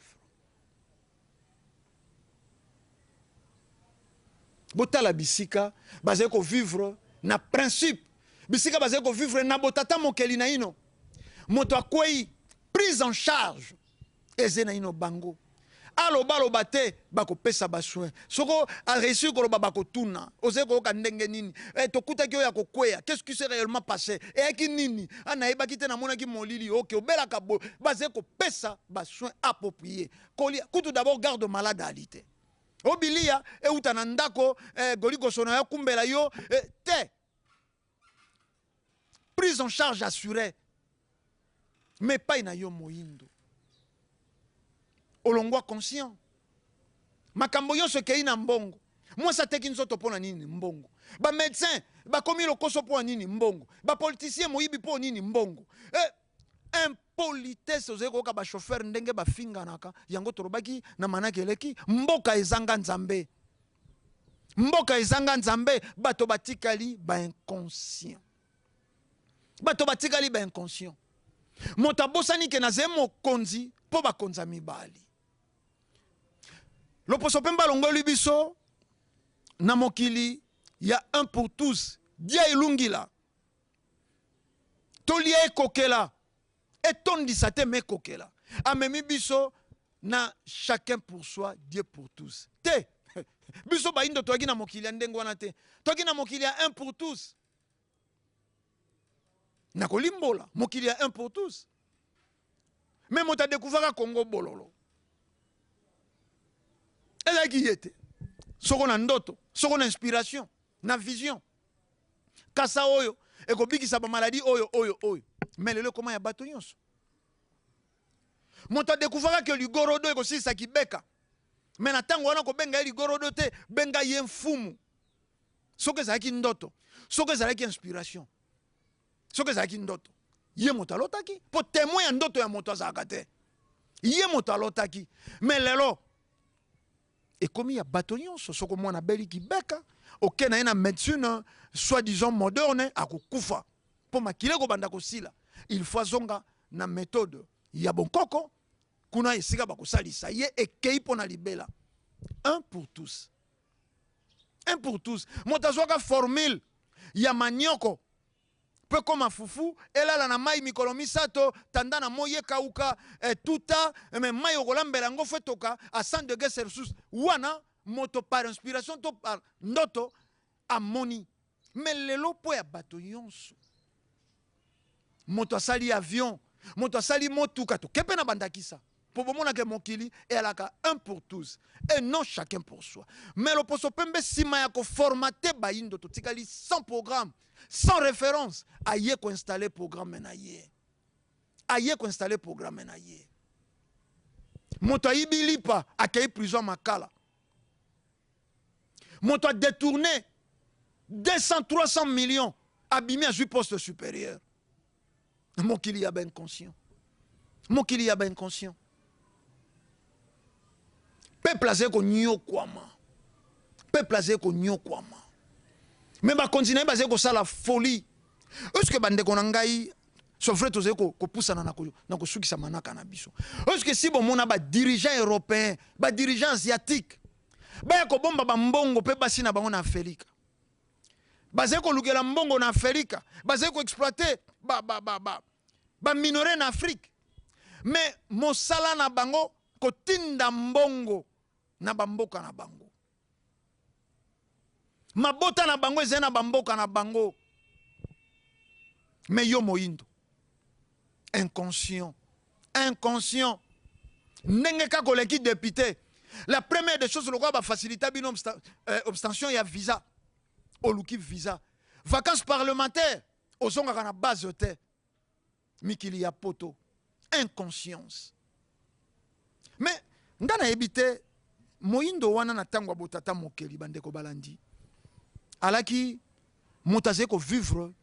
Botala bisika bazali ko vivre na principe, bisika bazali ko vivre na botata mokeli naino. Moto akwei, prise en charge eze naino bango. Aloba loba te, bakopesa ba soins. Soko a réussir koloba bakotuna, ozali koyoka ndenge nini? Eh, tokutaki oyo ya kokweya, qu'est-ce qui s'est réellement passé? Eyaki nini? Ah, nayebaki te, namonaki molili. Ok, obelaka boye. Bazali kopesa ba soins appropriés. Kolia kutu d'abord garde malade ali te. Obilia euta na ndako, eh, goligoso na yo kumbela yo, eh, te. Prise en charge assurée. Mais epai na yo moyindo, olongwa conscient. Makambo nyonso ekei na mbongo. Mwasi ateki nzoto mpo na nini? Mbongo. Ba médecin bakomi lokoso mpo na nini? Mbongo. Ba politicien moyibi mpo nini? Mbongo. Eh, impolitesse, ozali koyoka ba chauffeur ndenge bafinganaka. Yango tolobaki na manaki eleki, mboka ezanga Nzambe. Mboka ezanga Nzambe, bato batikali ba inconscient. Bato batikali ba inconscient. Moto abosani ke nazali mokonzi mpo bakonza mibali. Loposo pembe alongoli biso na mokili ya 1 pour tous. Dia elungila. Tolia ekokela. Etondisa te me ekokela. Amemi biso na chacun pour soi, Dieu pour tous. Te. Biso bayindo toyaki na mokili ya ndenge wana te. Toyaki na mokili ya 1 pour tous. Nakolimbola mokili ya un pour tous. Mais moto adécouvraka Congo bololo ezalaki ye te. Soko na ndoto, soko na inspiration, na vision, kasa oyo ekobikisa bamaladi oyo oyo oyo. Mais lelo ekoma ya bato nyonso. Moto adécouvraka ke ligorodo ekosilisa kibeka, mais na ntango wana kobenga ye ligorodo te, benga ye mfumu. Soki ezalaki ndoto, soki ezalaki inspiration, soki ezalaki ndoto, ye moto alotaki, mpo témoin ya ndoto ya moto azalaka te. Ye moto alotaki. Mais lelo ekomi ya bato nyonso. Soko mwana abeli kibeka, oke na ye na médecine soi-disant moderne, akokufa mpo makila ekobanda kosila. Il faut azonga na méthode ya bonkoko kuna esika bakosalisa ye. Ekei mpo na libela. Un pour tous, un pour tous. Moto azwaka formule ya manioko mpe koma fufu, elala na mai mikolo 3, tanda na moi ekauka, tuta mais mai okolambela yango faut etoka à 100 degré Celsius. Wana moto par inspiration to par ndoto amoni. Mais lelo mpo ya bato nyonso, moto asali avion, moto asali motuka. Toke mpe na bandakisa mpo bomonaka mokili eyalaka un pour tous et non chacun pour soi. Mais loposo pembe, nsima ya koformater bayindo, totikali sans programme, sans référence. Aye koinstaller programme na ye, aye koinstaller programme na ye. Moto ayibi lipa, akei prison Makala. Moto adétourné 200 300 millions, abimi, azwi poste supérieur. Mokili ya bainconscient, mokili ya bainconscient. Peuple azali konyokwama, peuple azali konyokwama, mais bakonzi na ye bazali kosala folie. Est-ce, bandeko na ngai, c'est vrai, tozali kopusana na kosukisa manaka na biso, est-ce si bomona badirigeant européen, badirigeant asiatique baya kobomba bambongo mpe basi na bango na Afrika, bazali kolukela mbongo na Afrika, bazali koexploiter baminerais na Afrique, mais mosala na bango kotinda mbongo na bamboka na bango, mabota na bango ezali na bamboka na bango? Mais yo moyindo inconscient, inconscient, ndenge kaka oleki député, la première des choses, lokola bafacilita bino obtention ya visa, oluki visa, vacances parlementaire, ozongaka na base te, mikili ya poto. Inconscience. Mais nga nayebi te, moyindo wana na ntango ya botata mokeli, bandeko balandi, alaki moto azali kovivre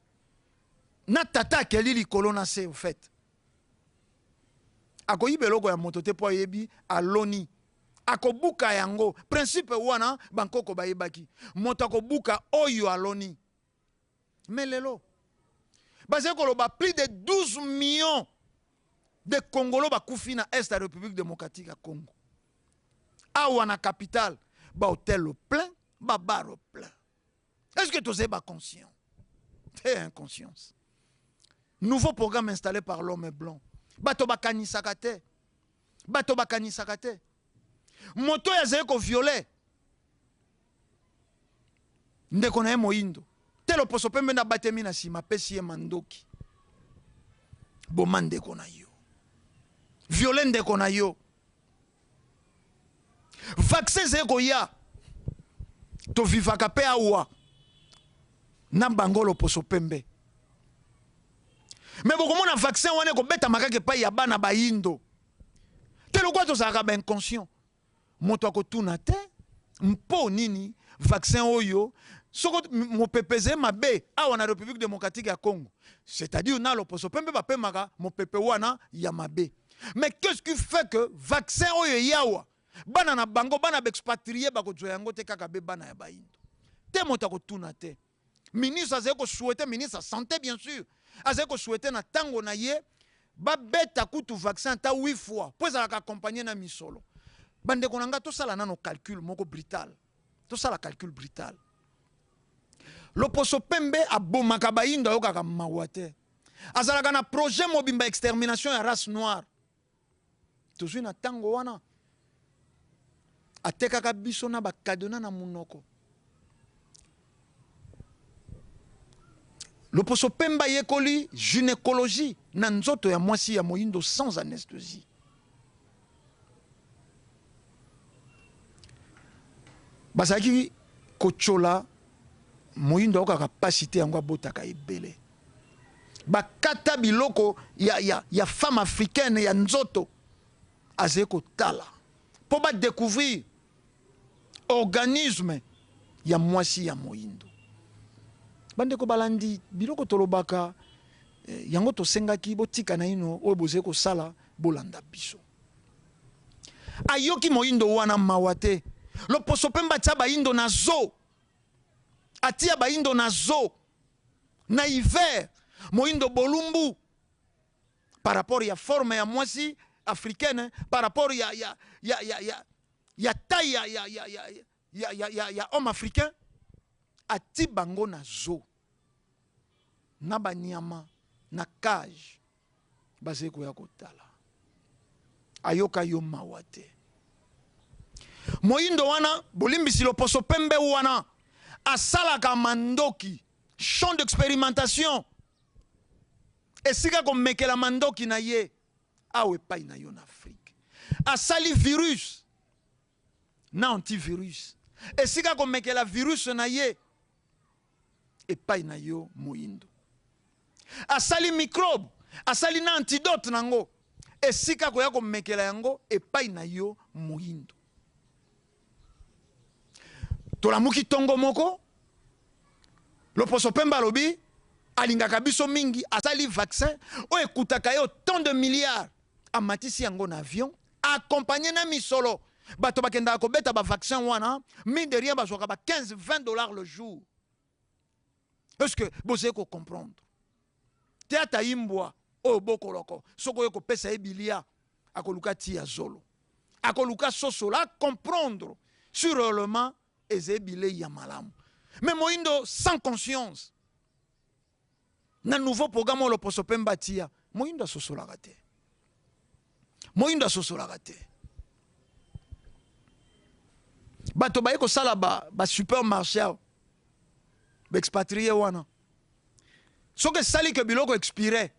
na tata akeli likolo na se. Au fait, akoyiba eloko ya moto te mpo ayebi aloni akobuka yango. Principe wana bankoko bayebaki, moto akobuka oyo aloni. Mais lelo bazali koloba plus de 12 millions de Congolais bakufi na est ya République démocratique ya Congo. Awa na capitale, bahotel plein, babar plein. Est ce que tozali baconscient te? Inconscience. Nouveau programme installé par l'homme blanc. Bato bakanisaka te, bato bakanisaka te. Moto oyo azali kovioler ndeko na ye moyindo te, loposo pembe nde abatemi na nsima, apesi ye mandoki: boma ndeko na yo, violer ndeko na yo. Vaccin ezali koya, tovivaka mpe awa na bango loposo pembe, mais bokomona vaccin wana ekobetama kaka epai ya bana bayindo te. Lokola tozalaka bainconscient, moto akotuna te mpo nini vaccin oyo. Soko mopepe ezali mabe awa na République démocratique ya Congo, c'est-à-dire na loposo pembe bapemaka mopepe wana ya mabe, mais qu'est-ce qui fait que vaccin oyo eyawa, bana na bango, bana baexpatriés bakozwa yango te, kaka be bana ya bayindo te? Moto akotuna te. Ministre azali kosouhaiter, ministre ya santé bien sûr, azali kosouhaiter na ntango na ye babeta kutu vaccin ata 8 fois mpo ezalaka accompagné na misolo. Bandeko na ngai, tosala nano calcul moko brutal, tosala calcul brutal. Loposo pembe abomaka bayindo, ayokaka mawa te. Azalaka na projet mobimba, extermination ya race noire. Tozwi na ntango wana, atekaka biso na bacadenas na monoko. Loposo pembe ayekoli gynécologie na nzoto ya mwasi ya moyindo sans anesthésie. Bazalaki kotyola moyindo, ayokaka pasi te, yango abotaka ebele. Bakata biloko ya femme africaine ya nzoto, azali kotala mpo badécouvrir organisme ya mwasi ya moyindo. Bandeko balandi, biloko tolobaka yango, tosengaki botika na ino oyo bozali kosala, bolanda biso. Ayoki moyindo wana mawa te. Loposo pembe atia bayindo na zoo, atia bayindo na zoo na hiver. Moyindo bolumbu par rapport ya forme ya mwasi africaine, par rapport ya taille ya homme africain, ati bango na zoo na banyama na cage, bazali koya kotala. Ayoka yo mawa te. Moyindo wana, bolimbisi, loposo pembe wana asalaka mandoki, champ d'expérimentation, esika komekela mandoki na ye awa epai na yo na Afrique. Asali virus na antivirus, esika komekela virus na ye epai na yo moyindo. Asali microbe, asali na antidote nango, esika koya komekela yango epai na yo moyindo. Tolamuki ntongo moko, loposo pembe alobi alingaka biso mingi, asali vaccin oyo ekutaka ye autant de milliards, amatisi yango na avion, accompagné na misolo. Bato bakendaka kobeta bavaccin wana, mine de rien bazwaka ba 15 20 $ le jour. Est ce que bozali kocomprendre te? Ata imbwa oyo bokoloko, soki oyo kopesa ye bilia, akoluka tia zolo, akoluka sosola, comprendre sûrement ezali bilei ya malamu. Mais moyindo sans conscience, na nouveau programme oyo loposo pembe atia, moyindo asosolaka te, moyindo asosolaka te. Bato baye kosala ba supermarché awa, baexpatriés wana, soki esali ke biloko expiré,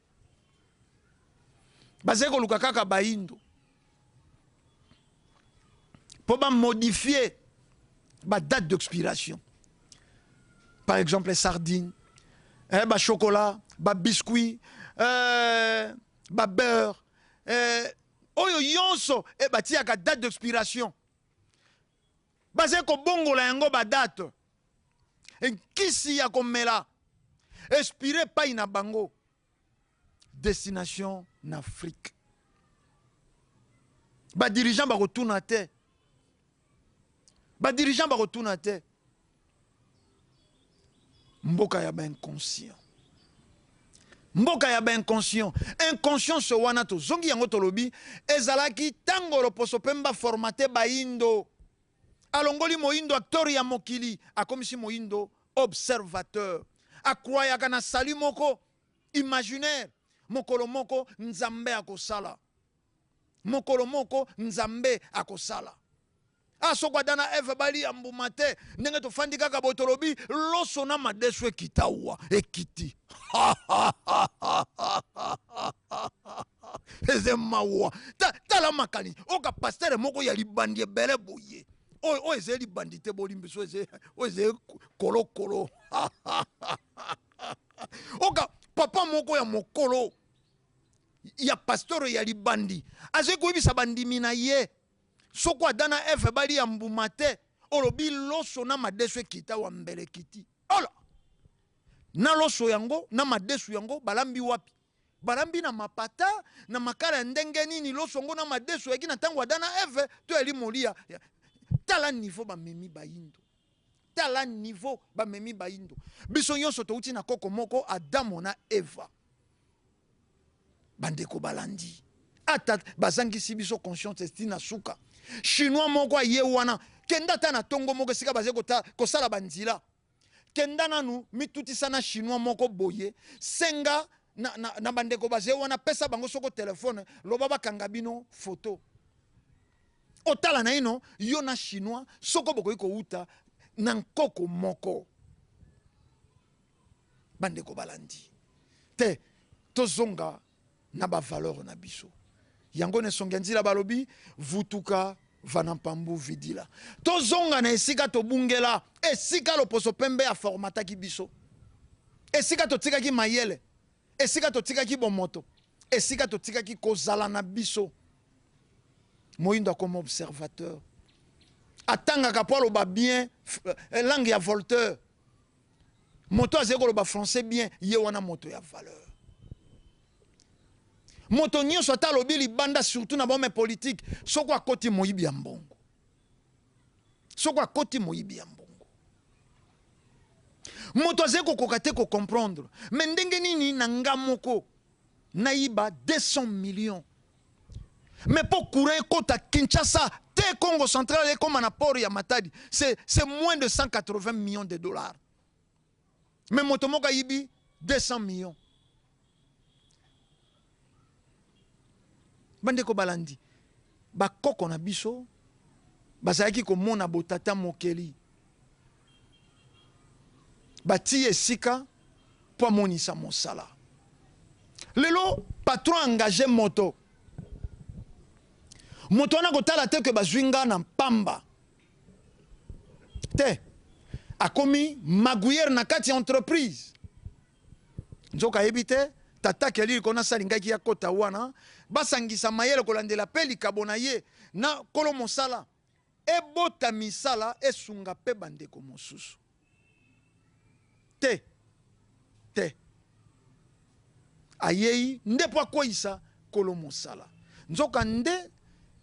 bazali koluka kaka bayindo mpo bamodifie badate d'expiration. Par exemple sardine, eh, bachocolat, babiscuit, babeurre, oyo nyonso batiaka date d'expiration, bazali kobongola yango badate. Nkisi ya komela expiré epai na bango, destination na Afrique. Badirigeant bakotuna te, badirigeant bakotuna te. Mboka ya bainconscient, mboka ya bainconscient. Inconscience wana tozongi yango, tolobi ezalaki ntango loposo pembe aformaté bayindo, alongoli moyindo acteur ya mokili, akomisi moyindo observateur, acroyaka na sali moko imaginaire: mokolo moko Nzambe akosala, mokolo moko Nzambe akosala. Ah, soko Adam na Eve balia mbuma te, ndenge tofandi kaka boye, tolobi loso na madesu ekita wa ekiti. Eze mawa. Tala makani oka pasteur moko ya libandi ebele boye, oyo oyo ezali libandi te, bolimbiso, oyo ezali kolokolo. Oka papa moko ya mokolo ya pasteur ya libandi azali koyebisa bandimi na ye: soko Adam na Eve balia mbuma te, olobi loso na madesu ekita wa mbele ekiti. Ola na loso yango na madesu yango balambi wapi? Balambi na mapata, na makala ya ndenge nini? Loso yango na madesu eyaki na ntango Adam na Eve to yali molia? Tala niveau bamemi bayindo, tala niveau bamemi bayindo. Biso nyonso touti na koko moko, Adamo na Eva. Bandeko balandi, ata bazangisi biso conscience esti na suka. Chinois moko aye wana, kenda ata na ntongo moko esika bazali kosala banzila, kenda nanu mitutisa na Chinois moko boye, senga na bandeko bazali wana, pesa bango soko telefone, loba bakanga bino foto, otala na ino yo na Chinois soko bokoki kowuta na nkoko moko. Bandeko balandi te, tozonga na ba valeur na biso. Yango na esongi ya nzila balobi vutuka vana mpambu vidila. Tozonga na esika tobungela, esika loposo pembe aformataki biso, esika totikaki mayele, esika totikaki bomoto, esika totikaki kozala na biso. Moyindo akoma observateur, atangaka po aloba bien langue ya Voltaire. Moto azali koloba français bien, ye wana moto ya valeur. Moto nyonso ata alobi libanda, surtout na ba homme politique, soko akoti moyibi ya mbongo, soko akoti moyibi ya mbongo, moto azali kokoka te kocomprendre. Mais ndenge nini na nga moko nayiba 200 millions, mais po courant ekota Kinshasa te, Congo central ekoma na port ya Matadi, c'est moins de 180 millions de dollars, mais moto moko ayibi 200 millions? Bandeko balandi, bakoko na biso bazalaki komona botata mokeli batii esika mpo amonisa mosala. Lelo patron engage moto, moto wana kotala te ke bazwi nga na pamba te, akomi magouilleur na kati ya entreprise. Nzoka ayebi te tata kelili kona asalingaki ya kota wana, basangisa mayele kolandela mpe likabo na ye na kolo mosala, ebota misala, esunga mpe bandeko mosusu te. Te, ayei nde mpo akweyisa kolo mosala. Nzoka nde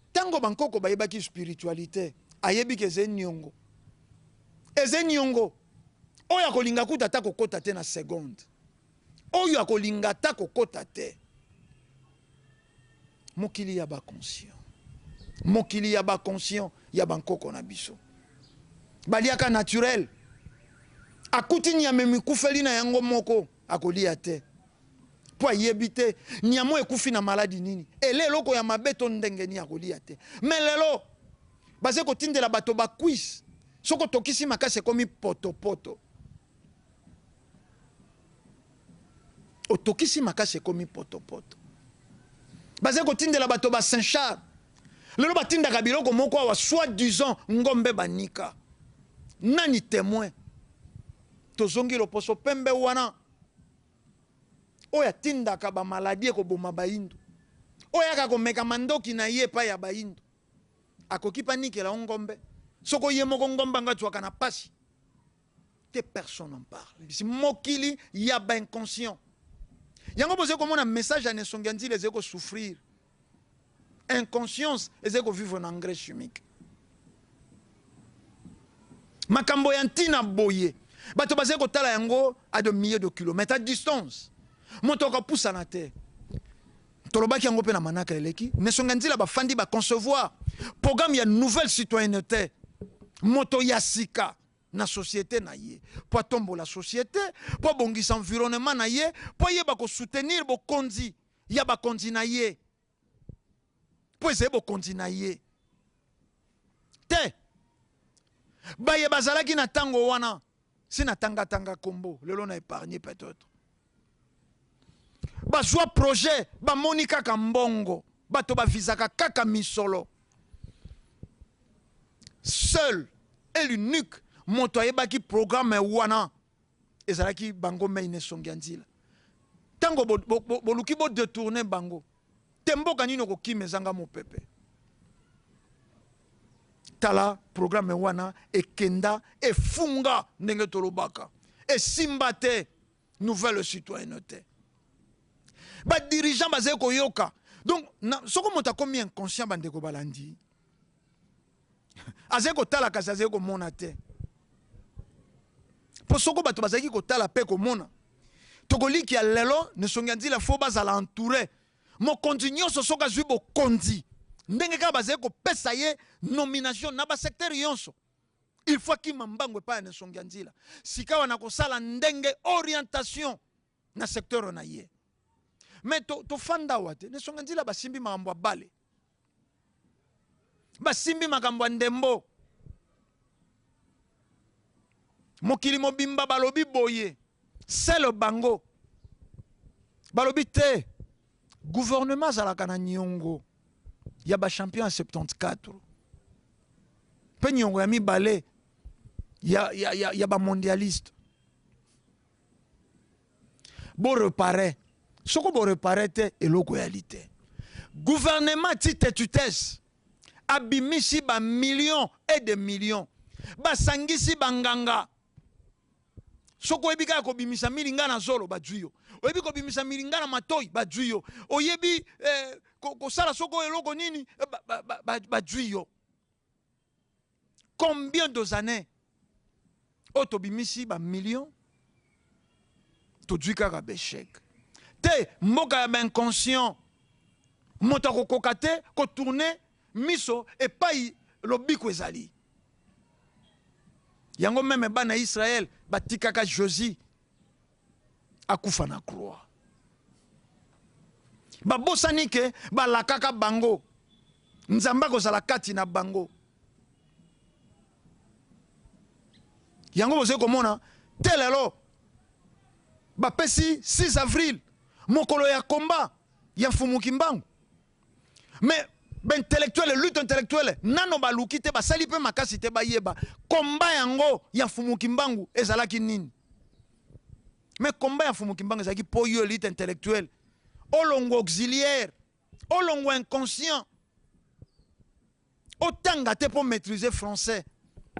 ntango bankoko bayebaki spiritualité, ayebi ke eze niongo, eze niongo oyo akolinga kuta ata kokota te na seconde, oyo akolinga ata kokota te. Mokili ya baconscient, mokili ya baconscient ya bankoko na biso baliaka naturel. Akuti nyama mikufeli na yango moko, akolia te mpo ayebi te nyama oyo ekufi na maladi nini, ele eloko ya mabe to ndenge nini, akolia te. Mais lelo baze kotindela bato bacuisse, soki otokisi makasi ekomi potopoto, otokisi makasi ekomi potopoto. Baze kotindela bato ba Saint Charles. Lelo batindaka biloko moko awa, soit disant ngombe banika. Nani témoin? Tozongi loposo pembe wana oyo atindaka bamaladi ekoboma bayindo, oyo ayaka komeka mandoki na ye epai ya bayindo. Akoki mpa nikela o ngombe, soko ye moko ngombe yango azwaka na pasi te. Personne en parle. Mokili ya bainconscient yango bozali komona message ya nesongi ya nzila ezali kosouffrir. Inconscience ezali kovivre na engrais chimique. Makambo ya ntina boye, bato bazali kotala yango à de milliers de kilomètres à distance, moto akopusana te. Tolobaki yango mpe na manaka eleki. Nesongi ya nzila bafandi, baconcevoir programme ya nouvelle citoyenneté, moto ya sika na société na ye, mpo atombola société, mpo abongisa environnement na ye, mpo ayeba kosoutenir bokonzi ya bakonzi na ye, mpo ezali bokonzi na ye te. Baye bazalaki na ntango wana, si natangatanga kombo lelo na épargne peut-être, bazwa projet, bamoni kaka mbongo, bato bavizaka kaka misolo. Seul et l'unique moto ayebaki programme wana ezalaki bango mei na esongi ya nzila. Ntango boluki bodetourne bango te, mboka nini okokima ezanga mopepe? Tala programme wana ekenda efunga, ndenge tolobaka, esimba te. Nouvelle citoyenneté, badirigeant bazali koyoka. Donc soko moto akomi inconscient, bandeko balandi, azali kotala kasi azali komona te. Mpo soko bato bazalaki kotala mpe komona, tokolikia lelo nesongi ya nzila fo bazala entouré. Mokonzi nyonso soki azwi bokonzi, ndenge kaka bazali kopesa ye nomination na basecteur nyonso, il faut akima mbango epai ya nesongi ya nzila. Sika wana kosala ndenge orientation na secteur na ye. Mais tofanda to awa te. Nesongi ya nzila basimbi makambo ya bale, basimbi makambo ya ndembo, mokili mobimba balobi boye. Sele bango balobi te, gouvernement azalaka na niongo ya ba champion ya 74 mpe niongo ya mibale ya ba mondialiste. Bo repare, soko bo repare te eloko eyali te. Gouvernement ti tetutes abimisi ba millions et des millions, basangisi banganga. Soki oyebi kaka kobimisa milinga na zolo, bazwi yo. Oyebi kobimisa milinga na matoi, bazwi yo. Oyebi kosala soko eloko nini, bazwi yo. Combien de années oyo tobimisi ba millions, tozwi kaka b'échec te. Mboka ya bainconscient, moto akokoka te kotourne miso epai lobiko ezali. Yango meme bana Israël batikaka Josie akufa na croix. Babosani ke balakaka bango Nzambe akozala kati na bango. Yango bozali komona te lelo bapesi 6 avril mokolo ya combat ya Mfumu Kimbangu. Mais ba-intellectuel, lutte intellectuelle nano baluki te, basali mpe makasi te bayeba combat yango ya Mfumu Kimbangu ezalaki nini. Mais combat ya Mfumu Kimbangu ezalaki po yo élite intellectuelle olongwa auxiliaire, olongwa inconscient, otanga te po maîtriser français,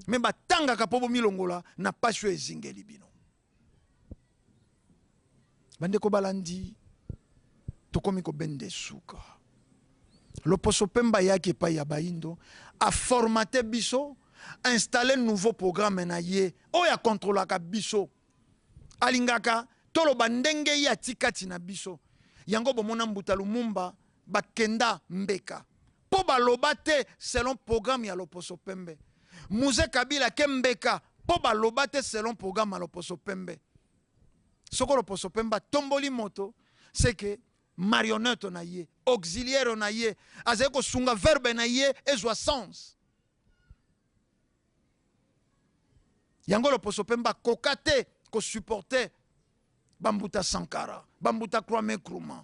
mais batangaka po bomilongola na pasi oyo ezingeli bino. Bandeko balandi, tokomi kobenda esuka. Loposo Pemba ayaki epai ya Bayindo, aformate biso, installe nouveau programme na ye oyo akontrolaka biso. Alingaka toloba ndenge ye atikati na biso. Yango bomona Mbuta Lumumba bakenda mbeka po baloba te selon programme ya Loposo Pembe. Mzee Kabila ke mbeka po baloba te selon programme ya Loposo Pembe. Soko Loposo Pembe atomboli moto, c'est que marionnette na ye, auxiliaire na ye, azali kosunga verbe na ye ezwa sens. Yango Loposo Pembe akoka te kosupporter bambuta Sankara, bambuta Kwame Nkrumah.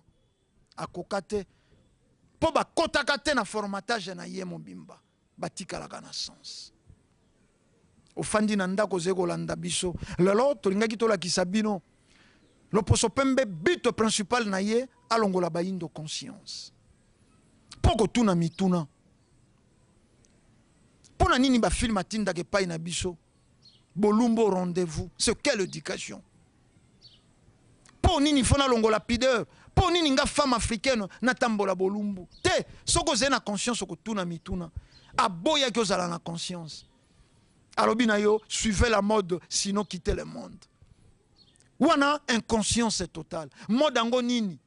Akoka te po bakotaka te na formatage na ye mobimba, batikalaka na sens. Ofandi na ndako ozali kolanda biso lelo, tolingaki tolakisa bino Loposo Pembe but principal na ye alongola bayindo conscience po kotuna mituna mpo na nini bafilme atindaka epai na biso bolumbu au rendez-vous. C'est quelle éducation? Mpo nini fo nalongola pudeur? Mpo nini nga femme africaine natambola bolumbu te? Soki ozali na conscience okotuna mituna. Aboyaki ozala na conscience, alobi na yo suivez la mode, sinon quittez le monde. Wana inconscience totale. Mode yango nini?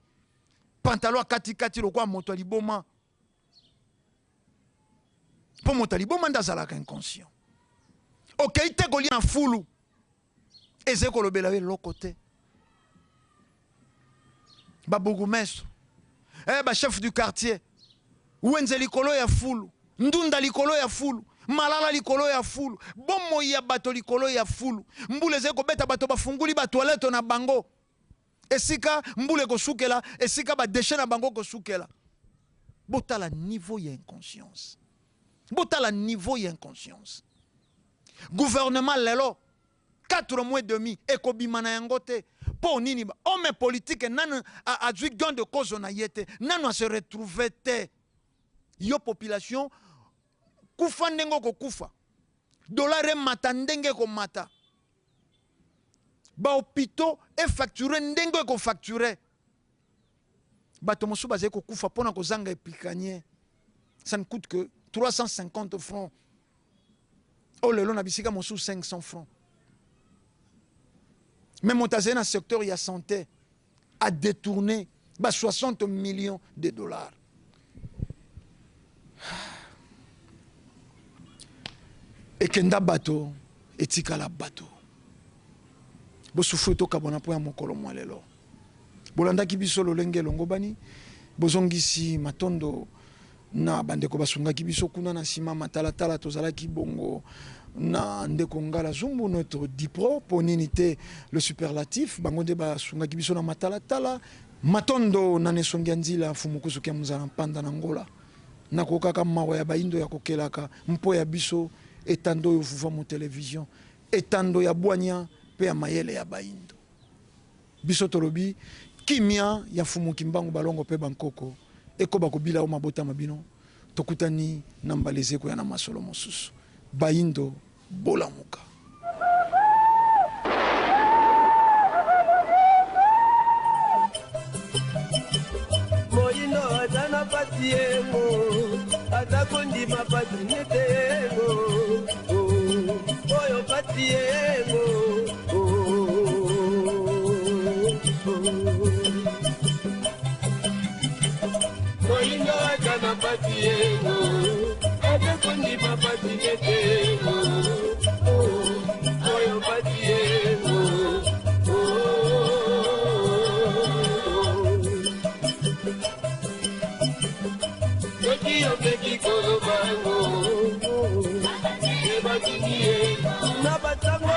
Pantalon akatikati lokola moto ya liboma, mpo moto ya liboma nde azalaka inconscient. Okei te kolia na fulu, ezali kolobela yo eloko te. Babourgmestre, bachef du quartier, wenze likolo ya fulu, ndunda likolo ya fulu, malala likolo ya fulu, bomoi ya bato likolo ya fulu. Mbula ezali kobeta, bato bafunguli batoilette na bango, esika mbula ekosukela, esika badéchets na bango kosukela. Botala niveau ya inconscience, botala niveau ya inconscience. Gouvernement lelo 4 mois et demi ekobima na yango te. Mpo nini? Homme politique nanu azwi gain de cause na ye te, nanu ase retrouve te. Yo population, kufa ndenge okokufa, dollar emata ndenge ekomata, bahôpitaux efacture ndenge ekofacture, bato mosusu bazali kokufa mpona kozanga epikanie. Ça ne coûte que 350 francs, oyo lelo na bisika mosusu 500 francs. Mais moto azali na secteur ya santé a détourné ba 60 millions de dollars. Ekenda bato, etikala bato. Bosufri, tokabwana mpo ya mokolo mwa lelo. Bolandaki biso lolenge elongo bani. Bozongisi matondo na bandeko basungaki biso kuna na nsima matalatala. Tozalaki bongo Na ndeko Ngala Zumbu, notre dipro, mpo nini te le superlatif, bango nde basungaki biso na matalatala. Matondo na nesongi ya nzila mfumu kusuki ya muzala mpanda na Ngola. Nakokaka mawa ya bayindo ya kokelaka mpo ya biso etando oyo vuva mu television, etando ya bwanya mpe ya mayele ya bayindo. Biso tolobi kimia ya Mfumu Kimbangu balongo mpe bankoko ekoba kobila o mabota ma bino. Tokutani na mbala eze koya na masolo mosusu. Bayindo bolamuka. Moyindo aza na pasi yengo, aza kondima pasi nete yengo, oyo pasi yengo. Moyindo aza na pasi yengo, aza kondima pasi nete yengo, oyo pasi yengo. Soki omeki koloba yango, ebatuni ye.